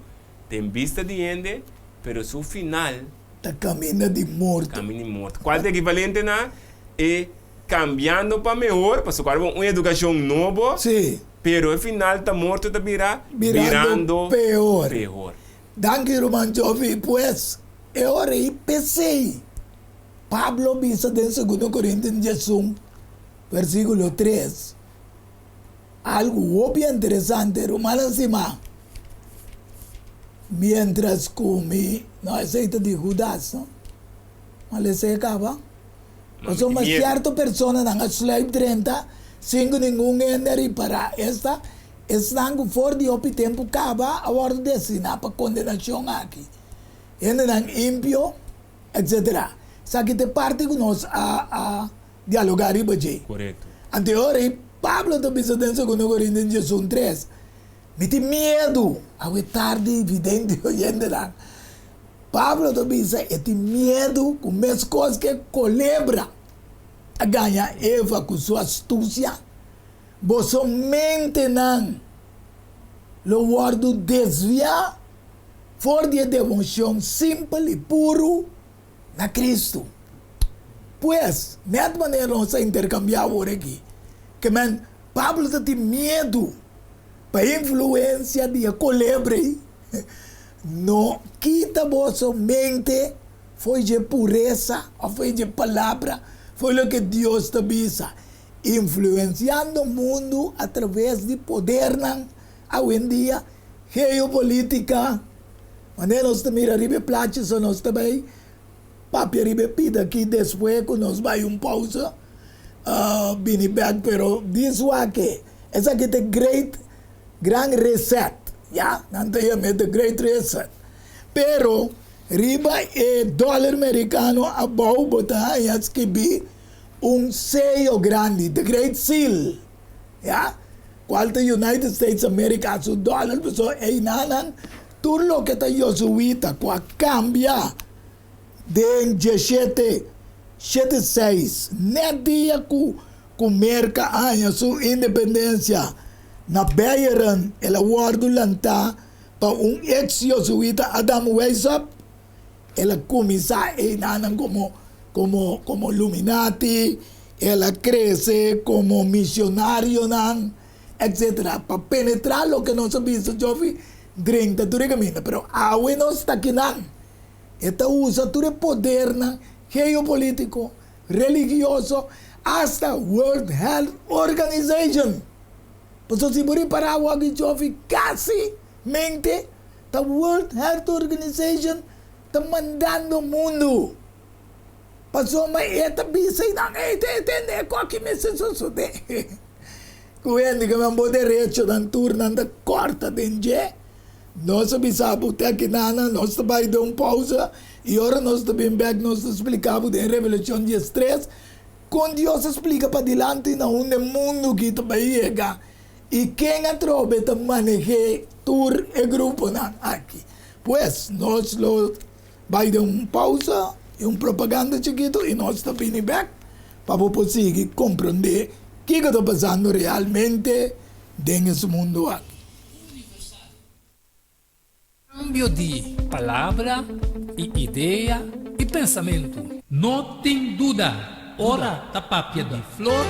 den bista di hende, pero su final. Ta kaminda di morto. Kaminda di morto. Kual ta ekivalente na e kambiando pa mehor, pasobra ku un edukashon nobo, Sí. pero e final ta morto ta bira Birando birando peor. peor. Danki ruman Jovi. Pues, e ora ei p'esei Pablo bisa den Segundo Korintian 11, versíkulo 3, Algu hopi interesante, rumannan stima. Mientras ku mi, no, esei ta di Judas, no? Ma les'é kaba. Pasobra sierto personanan a sluip drenta sin ku ningun hende a ripará, esta, esnan ku for di hopi tempu kaba a wòrdu destiná pa kondenashon aki, hendenan impio, etsetera. Esaki ta e parti ku nos a dialogá riba dje. Korekto. Anto e ora ei Pablo ta bisa den Segundo Korintian diesun tres, Mi tin miedu, awe tardi vidente i oyentenan, Pablo ta bisa e tin miedu ku meskos ku e kolebra a gaña Eva ku su astusia, boso mentenan lo wòrdu desviá for di e deboshon simpel i puru na Kristu. Pues, nèt manera nos a interkambiá awor aki, ke men Pablo ta tin miedu. Pa influensia di e kolebra ei, no kita boso mente fo'i dje puresa òf fo'i dje palabra, fo'i loke Dios ta bisa, influensiando mundu atraves di podernan awendia, geopolítika, manera nos ta mira riba e plachi so nos ta bai papia riba e pida aki despues ku nos bai un pousa bini bek pero dis wak esaki ta e great gran reset ya nan ta yama e the great reset pero riba e dollar merikano abou bo ta haña skibi un seyo grandi the great seal ya cual ta United States America su dollar pasobra einanan tur loke ta Yosuita cu a cambia den dieshete shete seis net dia cu cu Merca a haña su independencia na Beieren el a wordo lanta pa un ex Yosuita Adam Weishaupt El a kuminsá einanan komo komo komo Luminati, el a krese komo misionarionan, etsetera, pa penetrá loke nos a bisa Jofi drenta tur e kaminda. Pero awe nos ta kinan. E ta usa tur e podernan geopolítiko, religioso, asta World Health Organization. Pasobra si bo ripará awor Jofi kasi mente Ta World Health Organization ta mandando mundu. Pasobra e ta bisa i nan, ey, te tende e koki mester sosode. Ku hende ku nan bo derechonan tur nan ta kòrta den dje. Nos a bisa bo te akinana, nos ta bai den un pousa i ora nos ta bin bèk nos ta splika bo den Revelashon diestres kon Dios a splika padilanti na unda e mundu ki ta bai yega. I ken atrobe ta maneh'é tur e gruponan aki? Pues, nos lo bai den un pausa i un propaganda chikitu i nos ta bini bèk pa bo por sigui komprondé kiko ta pasando realmente den es mundu aki. Kambio di palabra i idea i pensamentu. No tin duda, ora ta papia di flor,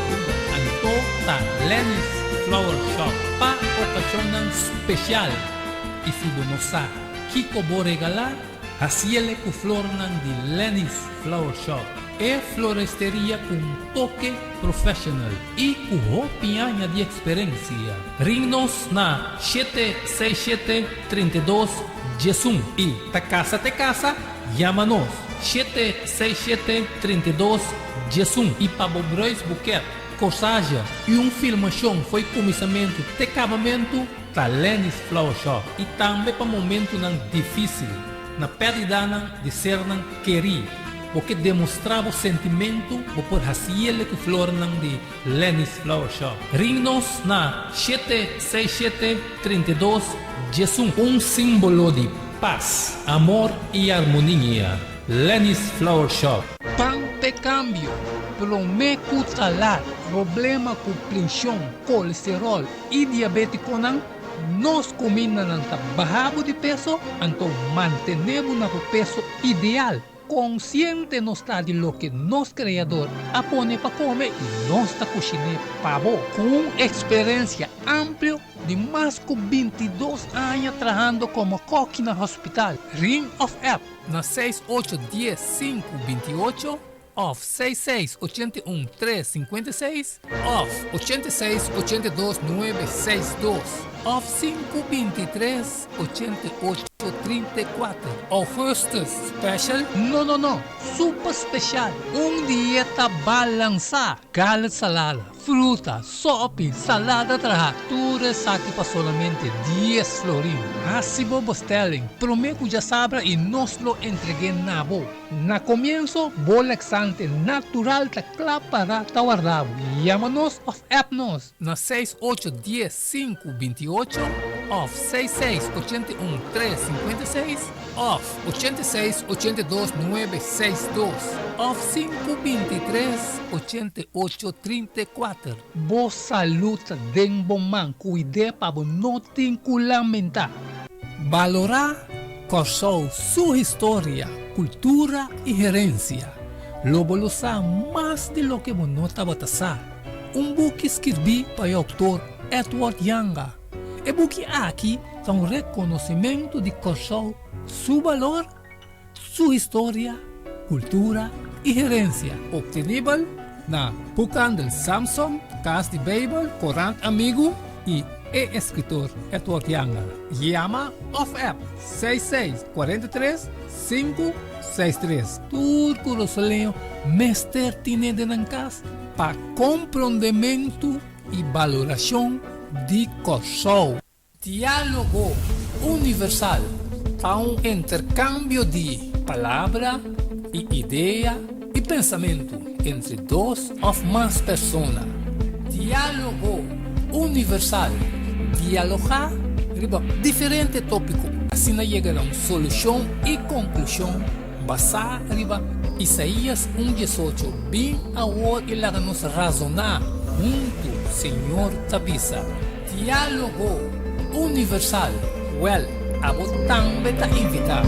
anto ta Lenny's Flower Shop pa okashonnan spesial. I si bo no sa kiko bo regalá, hasiele ku flornan di Lenny's Flower Shop, e floresteria ku un toke professional i ku hopi aña di eksperensia. Ring nos na 767 32 11 i ta kasa te kasa, yama nos 767 32 11 i pa bo bruidsboeket, corsage i un filmashon fo'i kuminsamentu te kabamentu ta Lenny's Flower Shop i tambe pa momentunan difisil na pèrdidanan di sernan kerí. Bo ke demostrá bo sentimentu, bo por hasiele ku flornan di Lenny's Flower Shop. Ring nos na shete seis shete 32 11. Un símbolo di pas, amor i armonia. Lenny's Flower Shop. Pan p'e kambio, promé ku ta lat. Problema ku prenshon, kolesteròl i diabétikonan, nos kumindanan ta baha bo di peso, anto mantené bo na bo peso ideal. Konsiente nos ta di loke nos Kreador a pone pa kome i nos ta kushiné pa bo. Ku un eksperensia amplio di mas ku 22 aña trahando komo kòki na hospital, ring òf app na seis ocho dies sinku 28 òf seis seis 81 tres 56 òf 86 82 nuebe seis dos òf sinku 23 88 34. Augustus special? No no no, super special! Un dieta balansá, garlic salada, fruta, sopi, salada traha, tur esaki pa solamente dies florin. Hasi bo bestelling promé ku djasabra i nos lo entreg'é na bo. Na komienso, bo laxante natural ta kla para ta warda bo. Yama nos òf app nos na seis ocho dies sinku 28 òf seis seis 81 tres 56 òf 86 82 nuebe seis dos òf sinku 23 88 34. Bo salud ta den bo man, kuid'é pa bo no tin ku lamentá. Balorá Kòrsou su historia, kultura i herensia. Lo bo lo sa mas di loke bo no tabata sa. Un buki skirbí pa e outor Edward Yanga. E buki aki ta un rekonosimentu di Kòrsou su balor, su historia, kultura i herensia. Optenibel na Boekhandel Samson, Kas di Beibel, Korant Amigu i e eskritor Edward Janga. Yama òf app 66 43 563. Tur kurasoleño mester tine den nan kas pa komprondementu i balorashon di Kòrsou. Diálogo Universal ta un interkambio di palabra i idea i pensamentu entre dos òf mas persona. Diálogo Universal, dialogá riba diferente tópiko asina yega na un solushon i konklushon basá riba Isaías un diesocho, Bin awor i laga nos razoná huntu, Señor ta bisa. Diálogo Universal, Wèl, abo tambe ta invitá.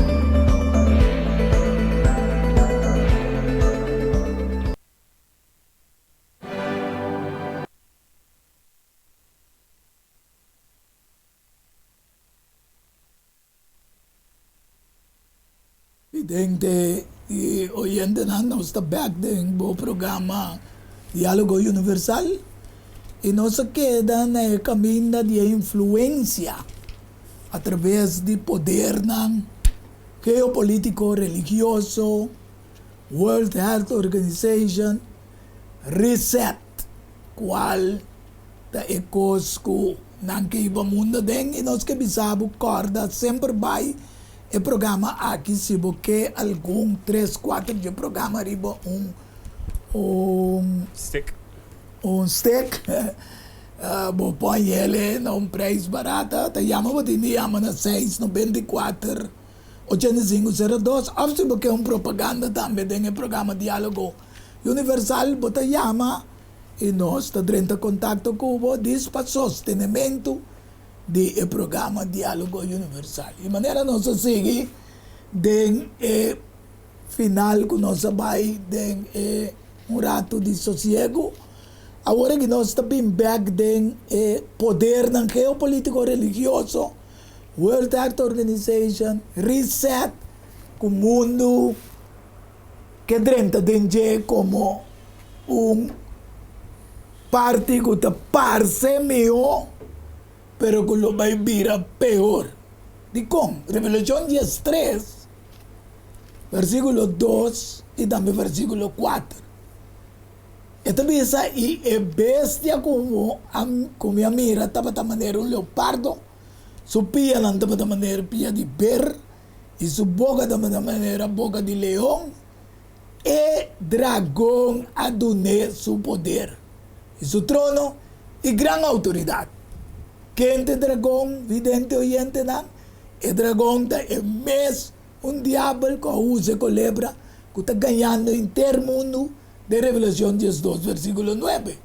Vidente y oyentenan nos ta bek den bo programa Dialogo Universal y nos a keda na e caminda di e influencia a traves di podernan geopolitico religioso, World Health Organization, Reset cual ta e cos cu nan ke hiba mundo den y nos ke bisa bo corda semper bay e programa aki si bo ke algun tres cuater dje programa riba un un Stick. Un stick bo pon yele na un prijs barata ta yama bo tin di yama na seis 94 85 02 of si bo ke un propaganda tambe den e programa Dialogo Universal bo ta yama i nos ta drenta kontakto ku bo dis pa sostenementu di e programa Diálogo Universal. I manera nos a sigui den e final ku nos a bai den e un ratu di sosiegu, awor aki nos ta bin bèk den e podernan geopolítiko religioso, World Health Organization, Reset, ku mundu ke drenta den dje komo un parti ku ta parse mihó pero ku lo bai bira peor. Dikon? Revelashon diestres, versíkulo dos i tambe versíkulo kuater. E ta bisa, I e bestia ku ku mi a mira tabata manera un leopardo, su pianan tabata manera pia di ber, i su boka tabata manera boka di leon. E dragon a dun'é su poder i su trono i gran outoridat. Ken ta e dragon, vidente oyentenan? E dragon ta e mes un diabel ku a usa e kolebra ku ta gañando henter mundu den Revelashon diesdos versíkulo nuebe.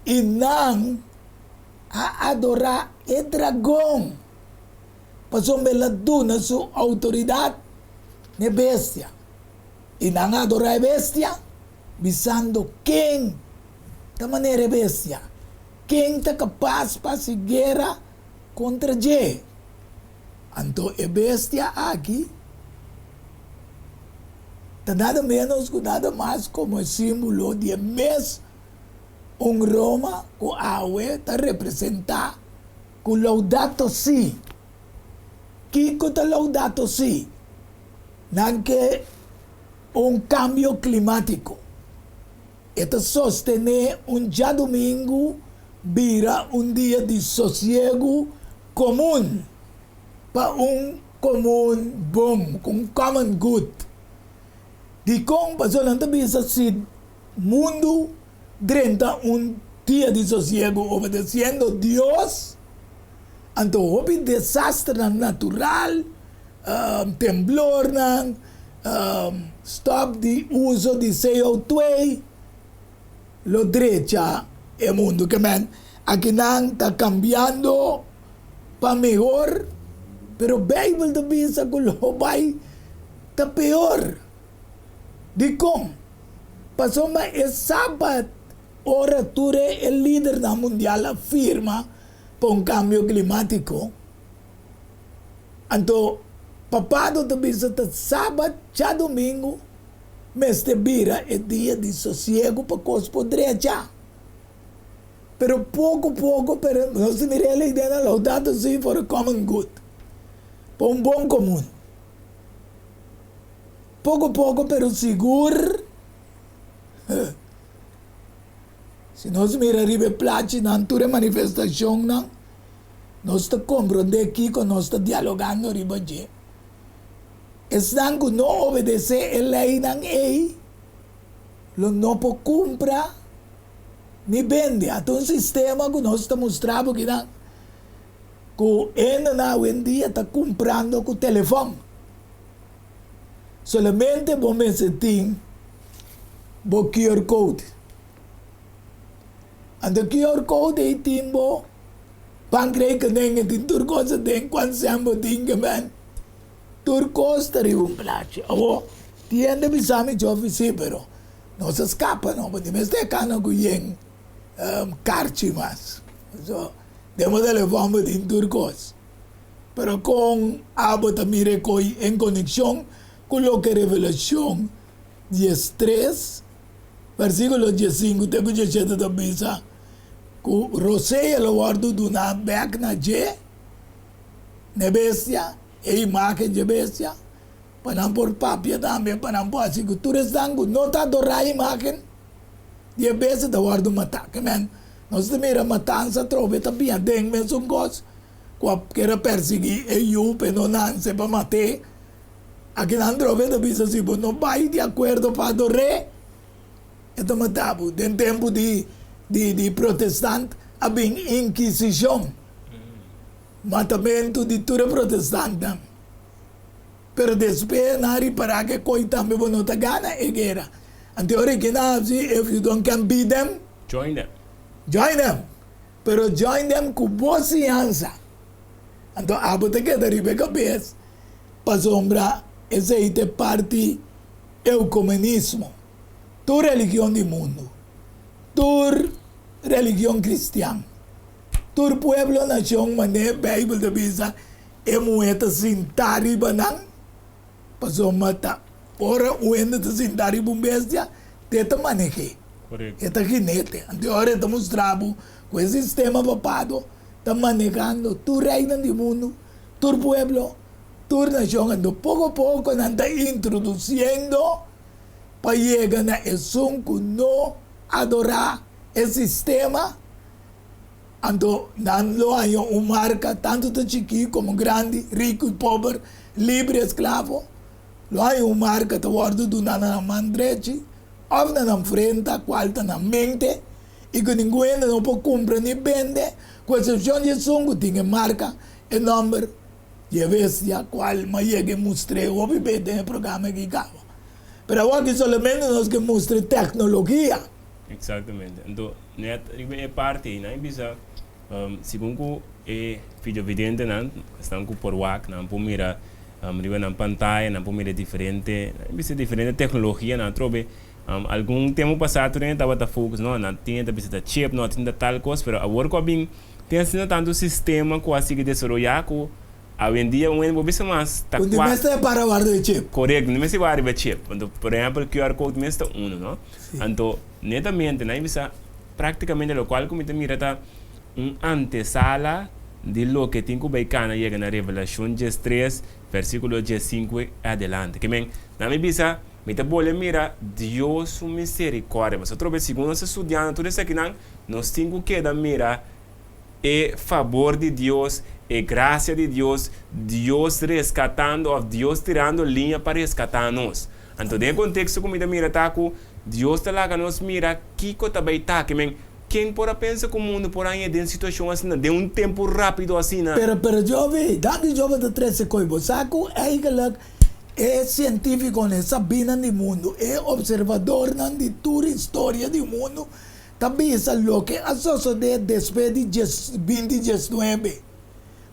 I nan a adorá e dragon pasobra el a duna su outoridat n'e bestia. I nan a adorá e bestia, bisando, Ken ta manera e bestia? Ken ta kapas pa hasi guera kontra dje? Anto e bestia aki ta nada ménos ku nada mas komo e símbolo di e mes un Roma ku awe ta representá ku Laudato Si. Kiko ta Laudato Si? Nan ke un kambio klimátiko. E ta sostené un djadumingu bira un dia di sosiegu komun pa un komun bon, un common good. Dikon? Pasobra nan ta bisa si mundu drenta un dia di sosiegu obedesiendo Dios, anto hopi desasternan natural, temblornan, stop di uso di CO2 lo drecha e mundu. Ke men akinan ta kambiando pa mehor, pero Beibel ta bisa ku lo bai ta peor. Dikon? Pasobra e Sabat ora tur e lidernan mundial a firma. Pa un kambio klimátiko. Anto papado ta bisa ta sabat djadumingu mester bira e dia di sosiegu pa kos por drecha. Pero poko poko pero nos ta mira e idea na Laudato Si for a common good, pa un bon komun. Poko poko pero sigur si nos mira riba e plachinan tur e manifestashonnan nos ta komprondé kiko nos ta dialogando riba dje. Esnan ku no obedesé e leinan ei lo no por kumpra ni bende. Ata un sistema ku nos ta mustra bo kinan ku hendenan awendia ta kumprando ku telefòn. Solamente bo mester tin bo QR code. Anto QR code ei tin bo bankrekening, e tin tur kos aden, kuantu sèn bo tin ke men. Tur kos ta riba un plachi. Awor, tin hende bisa mi Joffy, si, pero nos a skapa no, bo tin mester kana ku yen karchi mas. So, den bo telefòn bo tin tur kos. Pero kon abo ta mira e koi en konekshon ku loke Revelashon 13, versíkulo 15 te ku 17 ta bisa? Ku rosea lo wòrdu duná bèk na dje, na e bestia, e imágen dje bestia, pa nan por papia tambe, pa nan por hasi ku tur esnan ku no ta adorá e imágen di e bestia ta wòrdu matá. Ke men, nos ta mira matansa atrobe ta bia den mesun kos. Ku a kere persiguí e yu p'e no nanse pa mat'é. Akinan trobe ta bisa si bo no bai di akuerdo pa ador'é, e ta mata bo. Den tempu di di protestant a bin inkisishon, matamentu di tur e protestantnan. Pero despues nan a ripará ku e koi tambe bo no ta gana e guera. Anto e ora ki nan hasi, if you don't can beat them, Join them. Join them. Pero join them ku bo siñansa. Anto abo ta keda riba e kabes pasobra esei ta e parti eukumenismo. Tur religion di mundu, tur religion kristian, tur pueblo, nashon manera Beibel ta bisa e muhé ta sintá riba nan pasobra ta ora un hende ta sintá riba un bestia te ta maneh'é. E ta ginete. Anto ora e ta mustra bo ku e sistema papado ta manehando tur reinan di mundu, tur pueblo, tur nashon. Anto poko poko nan ta introdusiendo pa yega na esun ku no adorá e sistema. Anto nan lo haña un marka, tantu ta chikí komo grandi, riku i pober, libre i esklavo, lo haña un marka ta wòrdu duná na nan man drechi. Òf na nan frenta, kual ta nan mente, i ku ningun hende no por kumpra ni bende, ku eksepshon di esun ku tin e marka, e nòmber di e bestia, kual m'a yega e mustr'é hopi bes den e programa aki kaba. Pero awor aki solamente nos ke mustra e teknologia. Eksaktamente. Anto, nèt riba e parti ei, nan e bisa, segun ku e videovidentenan, esnan ku por wak, nan por mira Riba nan pantaya nan por mira diferente, nan bisa diferente tecnologia nan atrobe. Algun tempo pasa tur hende tabata focus no nan tin ta bisa ta chip, no tin ta tal cos, pero awor cu a bin tin asina tanto sistema cu a sigui desaroya cu awendia un hende por bisa mas ta Un di cua. mester para warda e chip. Correcto, un di mester wak riba chip. Anto por ehempel QR code mes ta uno no. Anto netamente nan bisa practicamente locual cu mi ta mira ta Un antesala di loke tin ku bai kana yega na Revelashon 13, versíkulo 15 i adelante. Ke men, na mi bisa, mi ta bolbe mira Dios su miserikòrdia. Pasobra atrobe segun nos ta studiando tur esakinan, nos tin ku keda mira e fabor di Dios, e grasia di Dios, Dios reskatando òf Dios tirando liña pa reskatá nos. Anto den e konteksto ku mi ta mira ta ku Dios ta laga nos mira kiko ta bai ta. Ke men, Ken por a pensa ku mundu por haña den situashon asina den un tempu rápido asina? Pero, pero Jovi, danki Jovi ta trese koe bo sa ku eigenlijk e sientífikonan, e sabinan di mundu, e opservadornan di tur historia di mundu ta bisa loke a sosodé despues di djes binti diesnuebe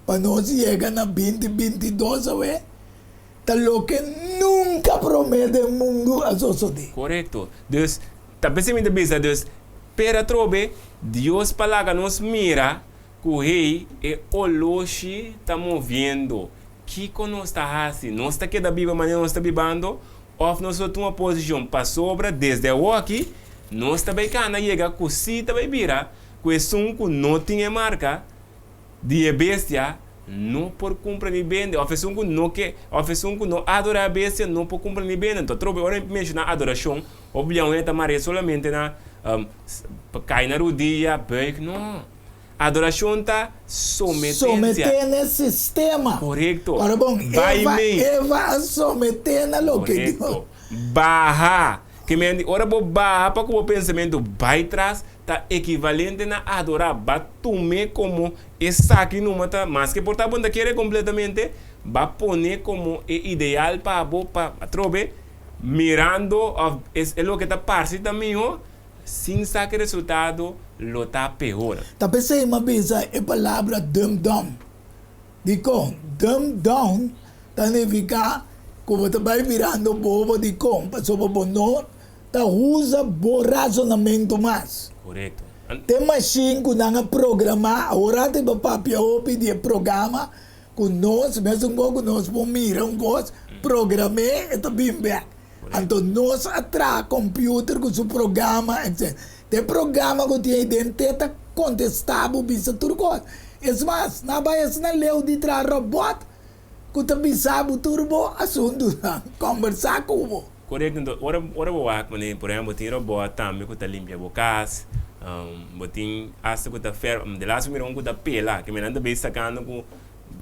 pa nos yega na binti 22 awe ta loke nunka promé den mundu a sosodé. Korekto. Dus, Ta p'esei mi ta bisa dus, Pera atrobe, Dios pa laga nos mira Ku hey, e oloshi ta moviendo. Kiko nos ta hasi? Nos ta keda biba manera nos ta bibando òf nos lo tuma posishon? Pasobra desde awoki nos ta bai kana yega ku si ta bai bira ku esun ku no tin e marka di e bestia no por kumpra ni bende, òf esun ku no ke òf esun ku no adorá e bestia no por kumpra ni bende. Anto atrobe ora mi menshoná adorashon, hopi bia un hende ta mar'é solamente na kai na rudia, buig, no. Adorashon ta sometensia. Someté na e sistema. Korekto. Ora bon, Bai Eva, mei. Eva a someté na loke Dios. Korekto. Baha. Ke men di, ora bo baha pa ku bo pensamentu bai tras, ta ekivalente na adorá. Ba tum'é komo esaki numa ta, maske por ta bo no ta kere kompletamente, ba pon'é komo e ideal pa bo pa atrobe mirando òf es e loke ta parse ta mihó, Sin sa ke resultado lo ta peor. Ta p'esei m'a bisa e palabra dumb down. Dikon? Dumb down ta nifiká ku bo ta bai birando bobo. Dikon? Pasobra bo no ta usa bo rasonamentu mas. Korekto. Te mashin ku nan a programá, awor ata bo papia hopi di e programa ku nos, mesun kos ku nos por mira un kos, program'é, e ta bin bèk. Anto nos a traha computer cu su programa etc. Te programa cu tin ey den te ta contesta bo bisa tur cos. Es mas, nan a bay asina leu di traha robot cu ta bisa bo tur bo asuntunan, combersa cu bo. Correcto, anto ora ora bo wak manera por ehempel bo tin robot tambe cu ta limpia bo cas, bo tin hasta cu ta fer, de laatste mi mira un cu ta pela, ke men nan ta bay sacando cu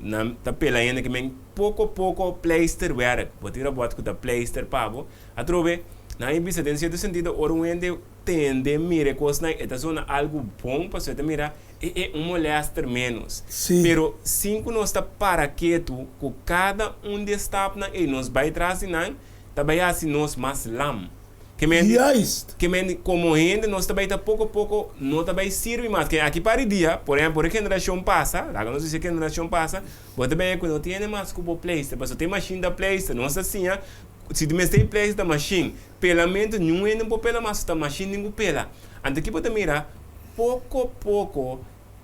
Nan ta pela hende ke men poko poko pleisterwerk. Bo tin robot ku ta pleister pa bo. Atrobe, nan a bisa den sierto sentido ora un hende tende mira e kosnan e ta zona algu bon pasobra e ta mira e e un molester menos. Sí. Pero sin ku nos ta para ketu ku kada un di e stapnan ei nos bai tras di nan ta bai hasi nos mas lam. Ke men di, Juist. ke men di, komo hende nos ta bai ta poko poko no ta bai sirbi mas. Ke aki par di dia, por ehempel, ora e generashon pasa, laga nos bisa e generashon pasa, bo ta bini ku no tin hende mas ku bo pleister, pasobra tin mashin ta pleister. Nos ta siña, si ti mester pleister ta mashin. Pelamentu, niun hende no por pela mas, ta mashin tin ku pela. Anto ki bo ta mira, poko poko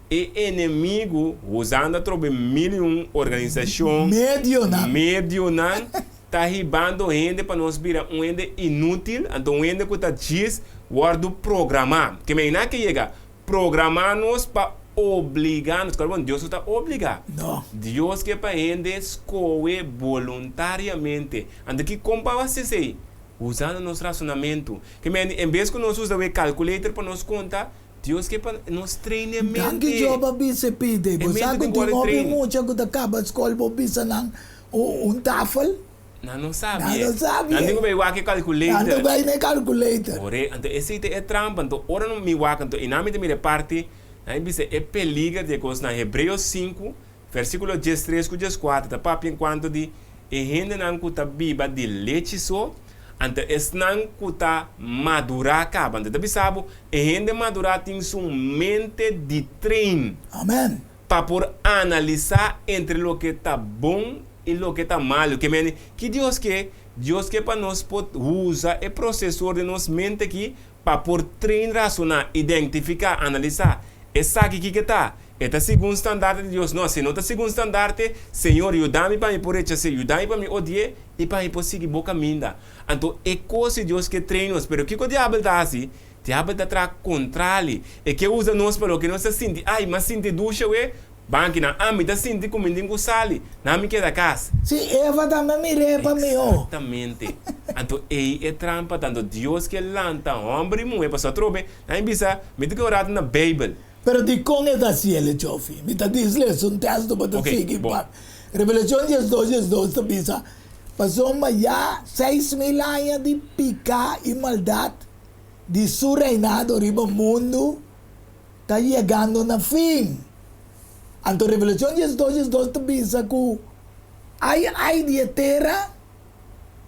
e enemigu usando atrobe mil i un organisashon, Medionan. medionan, Ta hibando hende pa nos bira un hende inútil, anto un hende ku ta djis wòrdu programá. Ke mei nan ke yega? Programá nos pa obligá nos. Kòrda bon, Dios no ta obligá. No. Dios ke pa hende skohe boluntariamente. Anto ki kon pa hasi esei? Usando nos rasonamentu. Ke mei en bes ku nos usa e calculator pa nos konta, Dios ke pa nos train e mente. Danki Job a bisa pide. E Bo sa mente ku tin ku tin wòrdu hopi train. mucha ku ta kaba skol bo bisa nan un tafel? Nan no sabi Nan e. no sabi Nan e. tin ku bai wak e Nan ta calculator. bai na e calculator. Ore, anto esei ta e trampa. Anto ora no mi wak anto einan mi ta mira e parti, nan a bisa e peliger di e kos. Na Hebreos sinku, versikulo diestres ku dieskuater ta papia enkuanto di e hendenan ku ta biba di lechi so, anto esnan ku ta madurá kaba. Anto e ta bisa bo, e hende madurá tin su mente di train. Amen. Pa por analisá entre loke ta bon i loke ta malu. Ke mende, ki Dios ke? Dios ke pa nos por usa e prosesor den nos mente aki Pa por train rasoná, identifiká, analisá, esaki kiko ta? E ta segun standarte di Dios? No, si no ta segun standarte, Señor, yuda mi pa mi por rechas'é, yuda mi pa mi odi'é i pa mi por sigui bo kaminda. Anto e kos di Dios ke train nos. Pero kiko diabel ta hasi? Diabel ta traha kontrali. E ke usa nos pa loke nos ta sinti. Ai, m'a sinti dushi awe, Banki nan, ami ta sinti ku mi tin ku sali, nan mi keda kas. Sí, Eva tambe mir'é pa mihó. Eksaktamente. Anto ei e trampa ta. Anto Dios ke lanta hòmber i muhé pasobra atrobe nan a bisa, Mi ta keda un ratu na Beibel. Pero dikon e ta hasi el, Chofi? Mi ta disle esun tèsto bo ta Oké, sigui bon. pa Revelashon diesdos diesdos ta bisa, Pasobra ya 6000 aña di piká i maldat di su reinado riba mundu ta yegando na fin. Anto Revelashon diesdos diesdos ta bisa ku ai ai di e tera,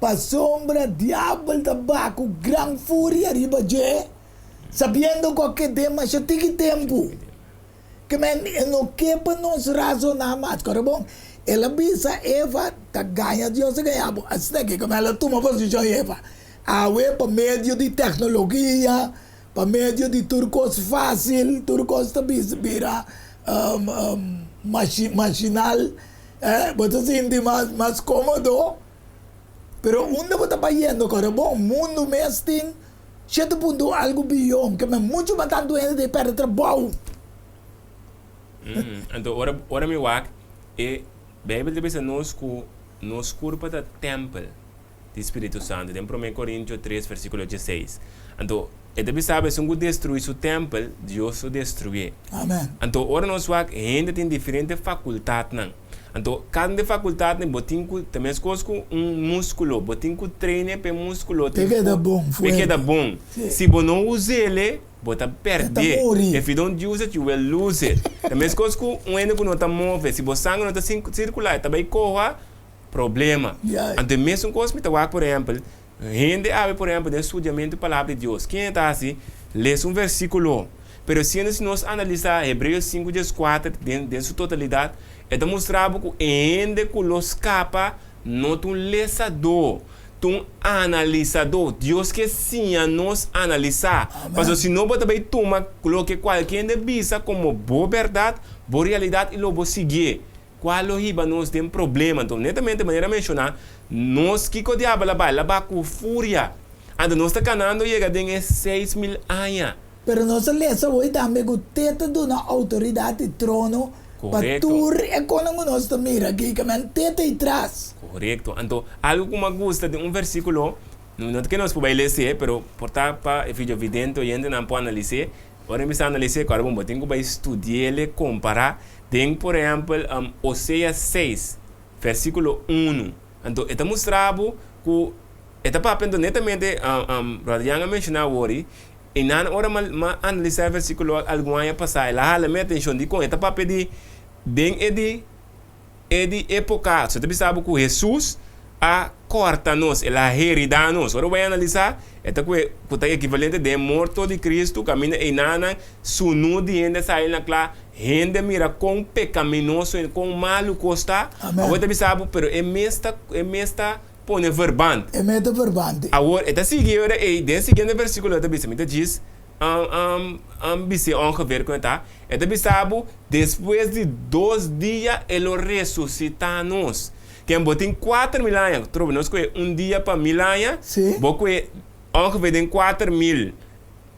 pasobra diabel ta baha ku gran furia riba dje, sabiendo ku a ked'é masha tiki tempu. Ke men e no ke pa nos razoná mas. Kòrda bon, el a bisa Eva, Ta gaña Dios a gaña bo. Asina ke kòm el a tuma posishon Eva. Awe pa medio di teknologia, Pa medio di tur kos fásil, tur kos ta bira Machinal, bo ta sinti mas mas komodo, pero unda bo ta bayendo kòrda bon, mundu mes tin shete punto algu biyon, ke men muchu mas tantu hende ta pèrdè trabou. Anto ora ora mi wak e Beibel ta bisa nos ku nos kurpa ta tèmpel di Spiritu Santu den Promé Korintio tres versíkulo dieseis. Anto e ta bisa bo esun ku destruí su tèmpel, Dios lo destruyé. Amen. Anto ora nos wak hende tin diferente fakultatnan. Anto kada un di e fakultatnan bo tin ku ta meskos ku un múskulo, bo tin ku train pa e múskulo P'e keda bon, p'e fuerte. keda bon. Sí. Si bo no us'el, bo ta E ta pèrd'é. muri. If you don't use it, you will lose it. Ta meskos ku un hende ku no ta move, si bo sanger no ta sirkulá, e ta bai koha problema. Anto e mesun kos mi ta wak por ehempel, hende awe por ehempel den studiamentu palabra di Dios, ken e ta hasi? Lesa un versikulo, pero siendo si nos analisa Hebreos sinku dieskuater den den su totalidat, e ta mustra bo ku e hende ku lo skapa no ta un lesadó, ta un analisadó. Dios ke siña nos analisá, pasobra si no bo ta bai tuma loke kualke hende bisa komo bo bèrdat, bo realidat i lo bo siguié. Cual lo hiba nos den problema. Anto, netamente manera menciona, nos kico diabel a bay? El a ba cu furia. Anto nos ta canando yega den e 6000 aña. Pero nos a lesa hoy tambe cu te ta duna autoridad y trono pa tur e conan cu nos ta mira aki, ke men te ta y tras. Corecto. Anto, algo cu mi a gusta den un versiculo, no ta ke nos por bay lese, pero por ta pa e videovidente oyentenan por analis'e, Ora mi sa analis'é ku algun bo tin ku bai studi'el kompará den por ehèmpel Oseas seis vèrsikulo unu. Anto e ta mustra bo ku e ta papia anto netamente Brother Jan a menshoná awor i nan ora mi a analisá e vèrsikulo algun aña pasá el a hala mi atenshon dikon e ta papia di den e di E di époka, so ta bisa bo ku Hesus a kòrta nos, el a heridá nos. Ora bo bai analisá, e ta ku ku ta ekivalente den e morto di Kristu, kaminda einanan sunú di hende a sali na kla, hende a mira kon pekaminoso i kon malu kos ta. Awor e ta bisa bo, pero e mes ta e mes ta pone verband. E mes ta verband. Awor e ta sigui ora ei, den e siguiente versíkulo e ta bisa, mi ta djis bis'é ongeveer kon e ta, e ta bisa bo, Despues di dos dia e lo resusitá nos. Ken bo tin 4000 aña, trobe nos kohe un dia pa mil aña, bo kohe ongeveer den 4000.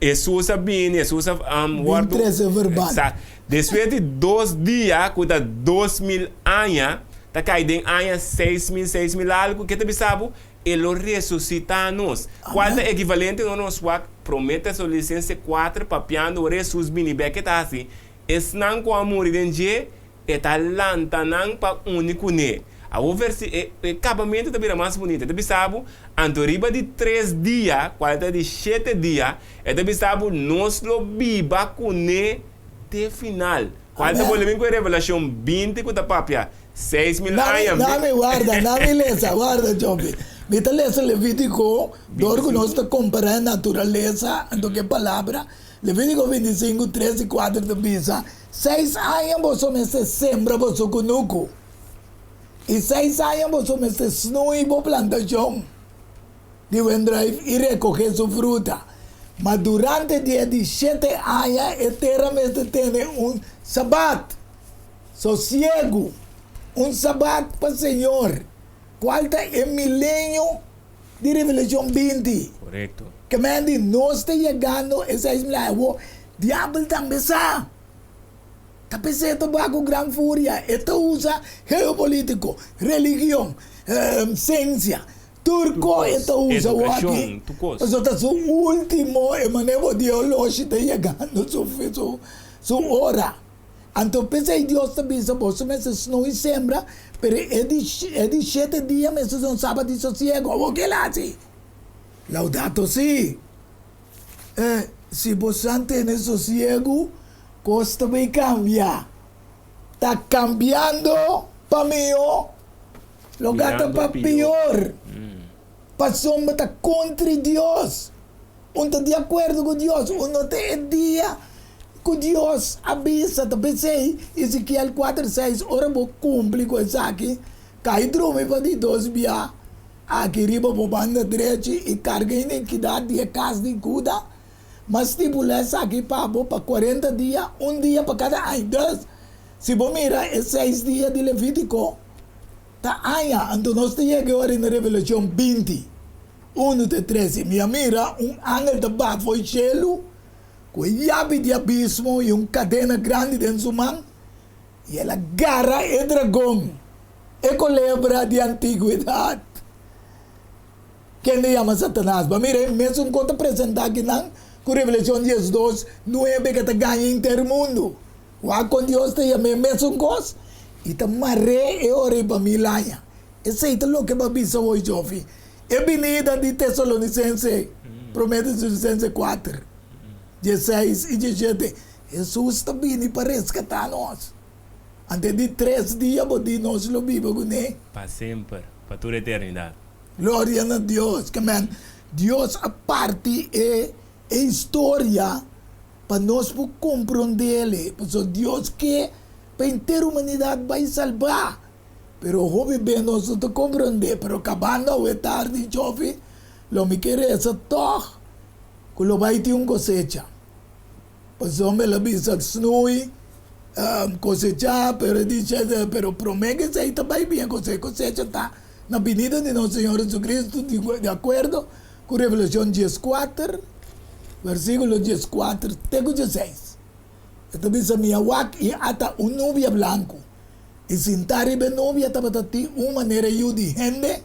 Hesus a bini, Hesus a wòrdu. Bin trese verbal. Exacto. Despues di dos dia, ku ta 2000 aña, ta kai den aña 6000, 6000 algu, ke ta bisa bo? E lo resusitá nos. Kual ta ekivalente no nos wak Promé Tesalonisense kuater papiando ora Hesus bini bèk e ta hasi, Esnan ku a muri den dje, e ta lanta nan pa uni kuné. Awor versi e e kabamentu ta bira mas bunita. E ta bisa bo, Anto riba di tres dia, kual ta di shete dia, e ta bisa bo, nos lo biba kuné te final. Kual ta bolbe bin ku e Revelashon 20 ku ta papia 6000 aña. Nami, warda, nami lesa, warda Joby. Mi ta lesa Levítiko, dor ku nos ta kompará e naturalesa anto ku e palabra. Levítiko 25, tres i kuater ta bisa, Seis aña boso mester sembra boso kunuku, i seis aña boso mester snui bo plantashon di wendruif i rekohé su fruta. Ma durante di e di shete aña e tera mester tene un sabat. Sosiegu, un sabat pa Señor, cual ta e milenio di Revelacion 20. Correcto. Ke men di nos ta yegando e 6000 aña awor, diabel tambe sa. Ta p'esei e ta baha cu gran furia, e ta usa geopolitico, religion, ciencia, tur cos e ta usa awor aki. Pasobra ta su ultimo, e manera bo di oloshi ta yegando su ora. Anto p'esei Dios ta bisa, Boso mester snoei sembra, pero e di e di shete dia mester ser un sabat di sosiego. Awor ke el hasi? Laudato si! Eh, si bosan tene sosiegu, kos ta bay kambia. Ta kambiando pa mihó, loga ta pa pior. Pasobra ta kontri Dios. Un ta di akuerdo ku Dios, un no ta e dia ku Dios a bisa. Ta p'esei Ezekiel kuater seis, ora bo kumpli ku esaki, kai drumi pa di dos bia aki riba bo banda drechi i karga inikidat di e kas di Huda, ma stipulá esaki pa bo pa kuarenta dia, un dia pa kada aña. Dus. Si bo mira e seis dia di Levítiko, ta aña, anto nos ta yega e ora na Revelashon 20, 1 te 13. Mi a mira un angel ta baha for di shelu ku e yabi di abismo i un kadena grandi den su man, i el a gara e dragon, e kolebra di antigwedat, kende yama Satanas. Bo a mira e mesun kon ta presentá akinan ku Revelashon 12, 9 ke ta gaña henter mundu. Wak kon Dios ta yam'é mesun kos i ta mar'é e ora ei pa mil aña. Esei ta loke bo a bisa hoy, Jofi. E binida di Tesalonisense, Promé Tesalonisense 4, 16 i 17, Hesus ta bini pa reskatá nos. Ante di tres dia bo di nos lo biba kuné. Pa semper, pa tur eternidat. Gloria na Dios. Ke men, Dios a parti e e historia pa nos por komprondé-le, pasobra Dios ke pa henter humanidat bai salbá. Pero hopi be nos no ta komprondé. Pero kabando awe tardi, Jofi, lo mi ke resa tòg ku lo bai tin un kosecha. Pasobra el a bisa snui, kosechá, pero e di pero promé ku esei ta bai bien kosecha. Kosecha ta na binida di nos Señor Jesucristo di akuerdo ku Revelashon 14, versíkulo 14 te ku 16. E ta bisa, Mi a wak i ata un nubia blanku, i sintá riba e nubia tabata tin un manera yu di hende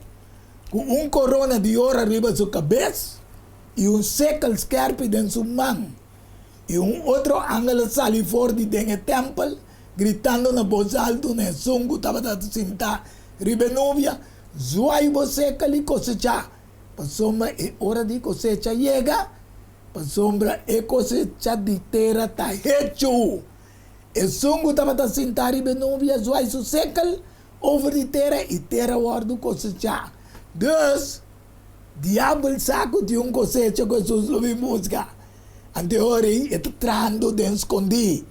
ku un korona di oro riba su kabes i un sekel skèrpi den su man. I un otro angel a sali for di den e tèmpel, gritando na bos altu na esun ku tabata sintá riba e nubia, Zuai bo sekel i kosechá, pasobra e ora di kosecha yega, pasobra e kosecha di tera ta hechu. Esun ku tabata sintá riba e nubia zuai su sekel over di tera i tera wòrdu kosechá. Dus, Diabel sa ku tin un kosecha ku Hesus lo bin buska. Anto e ora ei e ta trahando den skondí.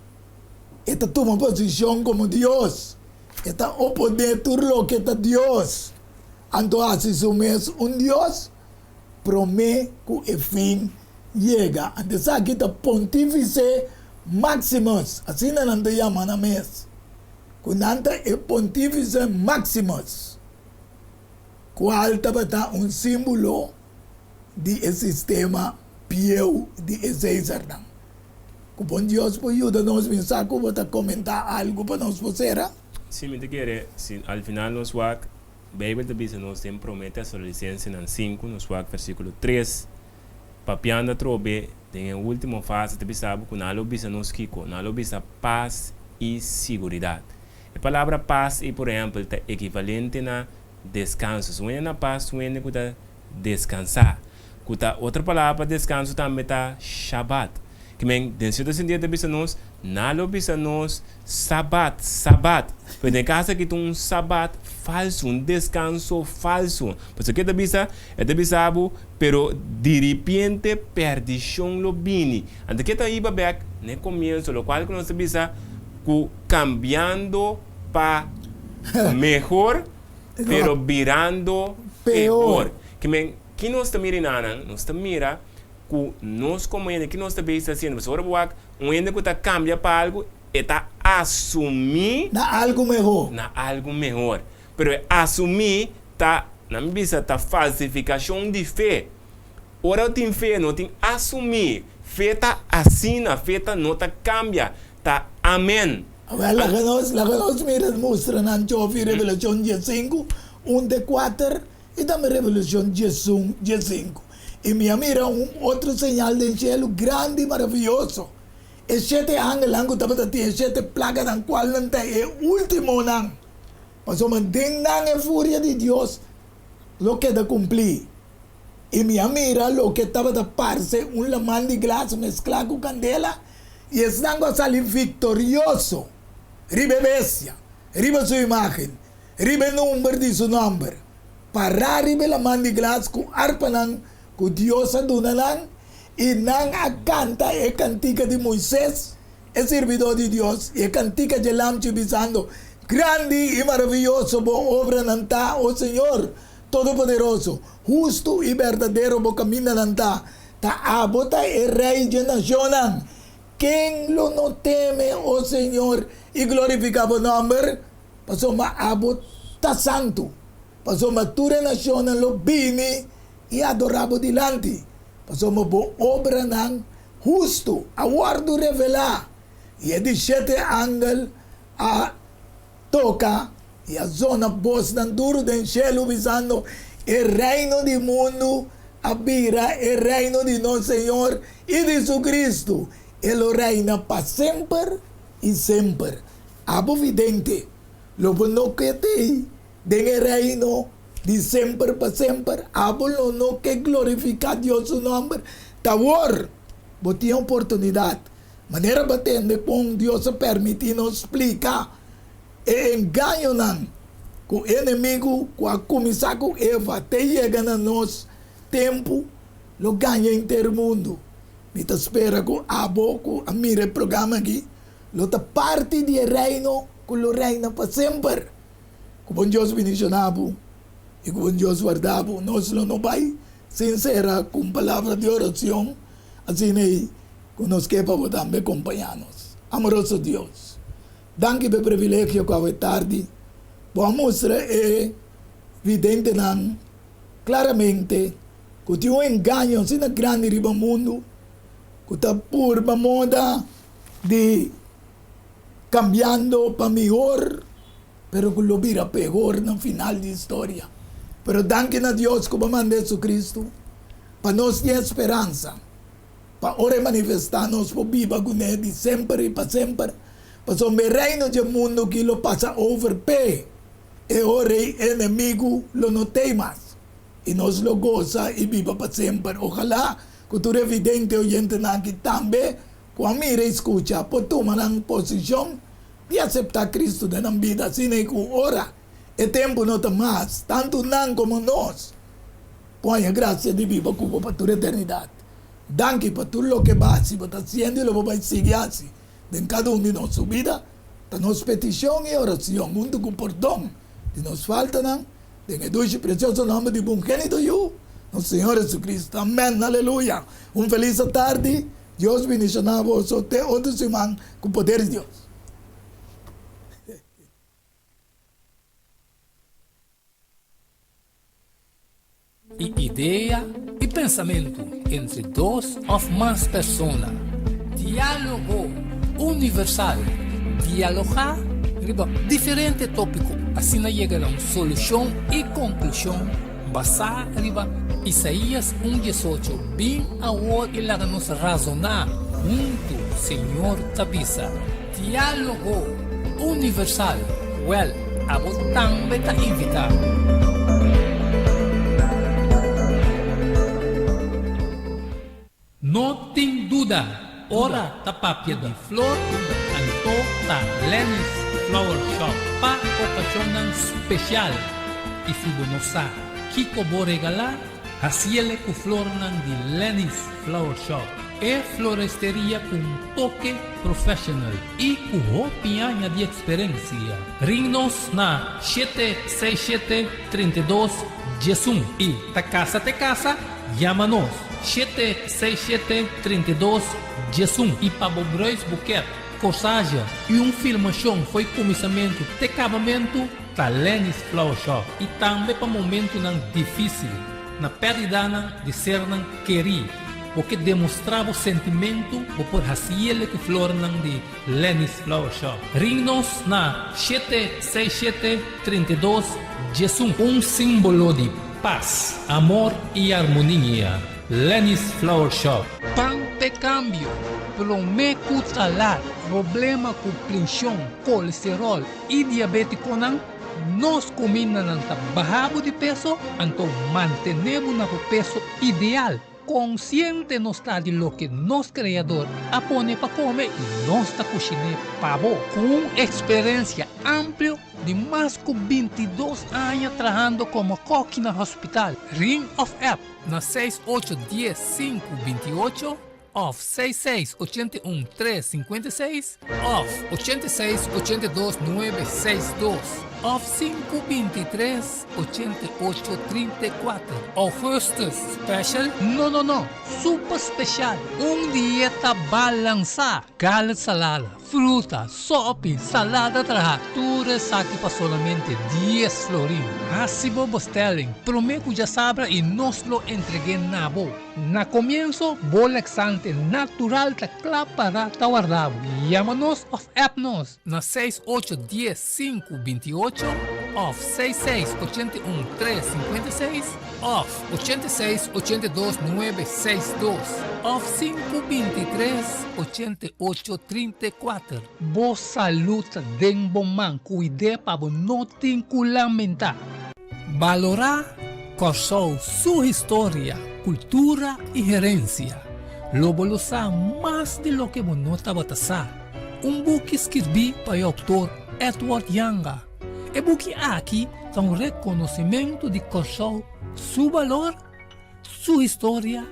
E ta tuma posishon komo Dios. E ta oponé tur loke ta Dios. Anto hasi su mes un dios promé ku e fin yega. Anto esaki ta Pontífise Maximus, asina nan ta yama nan mes, ku nan ta e Pontífise Maximus, kual tabata un símbolo di e sistema bieu di e Cesarnan. Ku bon Dios por yuda nos, mi sa ku bo ta komentá algu pa nos por sera. Sí, mi ta kere, si al final nos wak, Beibel ta bisa nos den Promé Tesalonicensenan 5, nos wak versíkulo 3, papiando atrobe den e último fase ta bisa bo ku nan lo bisa nos kiko? Nan lo bisa pas i siguridat. E palabra pas ei, por ehèmpel, ta ekivalente na deskanso. Si un hende na pas, un hende ku ta deskansá. Ku ta otro palabra pa deskanso tambe ta shabat. Ke men, den sierto sentido ta bisa nos, nan lo bisa nos sabat, sabat. Pero den e kaso aki ta un sabat falsu, un deskanso falsu. Pasobra ke ta bisa? E ta bisa bo, pero diripiente perdishon lo bini. Anto ke ta hiba bek na e komienso, lokual ku nos ta bisa ku kambiando pa mehor, pero birando peor. Ke men, ki nos ta mira enanan? Nos ta mira ku nos komo hende, ki nos ta bezig ta hasiendo? Pasobra ora bo wak un hende ku ta kambia pa algu, e ta asumí. Na algu mehor. Na algu mehor. Pero e asumí ta, na mi bisa, ta falsifikashon di fe. Ora bo tin fe, no tin asumí. Fe ta asina, fe ta no ta kambia, ta amen. Awel, laga nos, laga nos mira mustra nan chofi Revelashon 15, un te kuater. I tambe Revelashon 11, 15. I mi a mira un otro señal den shelu grandi i maravioso, e shete angelnan ku tabata tin e shete plaganan kualnan ta e últimonan, pasobra den nan e furia di Dios lo keda kumplí. I mi a mira loke tabata parse un laman di glas mesklá ku kandela, i esnan ku a sali viktorioso riba e bestia, riba su imágen, Riba e nomber di su nomber, pará riba e laman di glas ku arpanan ku Dios a duna nan, i nan a kanta e kantika di Moises, e sirbidó di Dios, i e kantika dje Lamchi, bisando, Grandi i maravioso bo obranan ta, o Señor Todopoderoso! Hustu i berdadero bo kamindanan ta. Ta abo ta e Rei dje nashonnan. Ken lo no teme, o Señor, i glorifiká bo nòmber? Pasobra abo ta santu. Pasobra tur e nashonnan lo bini i adorá bo dilanti, pasobra bo obranan hustu a wòrdu revelá. I e di shete angel a toka i a zona bosnan duru den shelu, bisando, E reino di mundu a bira e reino di nos Señor i di su Kristu, e lo reina pa semper i semper. Abo vidente, lo bo no ke t'ei den e reino di semper pa semper? Abo lo no ke glorifiká Dios su nòmber? Ta awor bo tin oportunidat. Manera bo a tende kon Dios a permití nos splika e engañonan ku enemigu ku a kuminsá ku Eva te yega na nos tempu lo gaña henter mundu. Mi ta spera ku abo ku a mira e programa aki lo ta parti di e Reino ku lo reina pa semper. Ku bon Dios bendishoná bo i ku bon Dios warda bo. Nos lo no bai sin sera ku un palabra di oracion asina ei ku nos ke pa bo tambe kompañá nos. Amoroso Dios, danki pa e privilegio ku awe tardi bo a mustra e videntenan klaramente ku tin un engaño asina grandi riba mundu ku ta purba moda di kambiando pa mihor pero ku lo bira pehor na final di historia. Pero danki na Dios ku bo manda Jesucristo pa nos tin e speransa pa ora e manifestá nos por biba kuné di semper i pa semper, pasobra e reino dje mundu aki lo pasa over p'e, e ora ei enemigu lo no tei mas i nos lo gosa i biba pa semper. Ojalá ku tur e vidente oyentenan aki tambe ku a mira i skucha por tuma nan posishon di aseptá Kristu den nan bida asina i ku ora e tempu no ta mas, tantu nan komo nos por haña grasia di biba ku bo pa tur eternidat. Danki pa tur loke bo a hasi, bo ta hasiendo i lo bo bai sigui hasi den kada un di nos su bida. Ta nos petishon i orashon huntu ku pordon di nos faltanan den e dushi presioso nòmber di bo ungenito Yu, nos Señor Jesucristo. Amèn. Aleluya. Un felis atardi. Dios bendiciona boso te otro siman cu poder di Dios. E idea y pensamento entre dos of mas persona. Dialogo universal, dialoga riba diferente topico asina yega na un solucion y conclusion Basá riba Isaías un diesocho, Bin awor i laga nos razoná huntu, Señor ta bisa. Diálogo Universal, Wèl, abo tambe ta invitá. No tin duda, ora ta papia di flor, anto ta Lenny's Flower Shop pa okashonnan spesial. I si bo no sa kiko bo regalá, hasiele ku flornan di Lenny's Flower Shop, e floresteria ku un toke professional i ku hopi aña di eksperensia. Ring nos na shete seis shete 32 diesun i ta kasa te kasa. Yama nos, shete seis shete 32 11 i pa bo bruidsboeket, corsage i un filmashon fo'i kuminsamentu te kabamentu ta Lenny's Flower Shop i tambe pa momentunan difísil, na pèrdidanan di sernan kerí, bo ke demostrá bo sentimentu bo por hasiele ku flornan di Lenny's Flower Shop. Ring nos na shete seis shete 32 11. Un símbolo di pas, amor i armonia. Lenny's Flower Shop. Pan p'e kambio, promé ku ta lat. Problema ku prenshon, kolesteròl i diabétikonan, nos kumindanan ta baha bo di peso, anto mantené bo na bo peso ideal. Konsiente nos ta di loke nos Kreador a pone pa kome i nos ta kushiné pa bo. Ku un eksperensia amplio di mas ku 22 aña trahando komo kòki na hospital, ring òf app na seis ocho dies sinku binti ocho òf seis seis 81 3 56 òf 86 82 9 62. òf 5 23 88 34. Augustus Special? No no no, super special! Un dieta balansá, garlic salada, fruta, sopi, salada trahá, tur esaki pa solamente dies florin. Hasi bo bestelling promé ku djasabra i nos lo entreg'é na bo. Na komienso, bo laxante natural ta kla pará ta warda bo. Yama nos òf app nos na seis ocho dies sinku binti ocho òf seis seis ochenta i un tres sinkuenta i seis òf ochenta i seis ochenta i dos nuebe seis dos òf sinku binti tres ochenta i ocho trinta i kuater. Bo salú ta den bo man, kuid'é pa bo no tin ku lamentá. Balorá Kòrsou su historia, kultura i herensia. Lo bo lo sa mas di loke bo no tabata sa. Un buki skirbí pa e outor Edward Janga. E buki aki ta un rekonosimentu di Kòrsou su balor, su historia,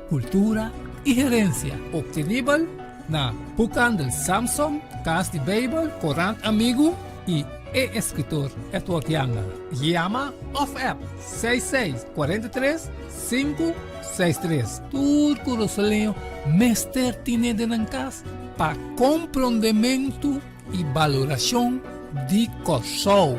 kultura i herensia. Optenibel na Boekhandel Samson, Kas di Beibel, Korant Amigu i e eskritor Edward Janga. Yama òf app 66 43 5 63. Tur Kurasoleño mester tine den nan kas pa komprondementu i balorashon di Kòrsou.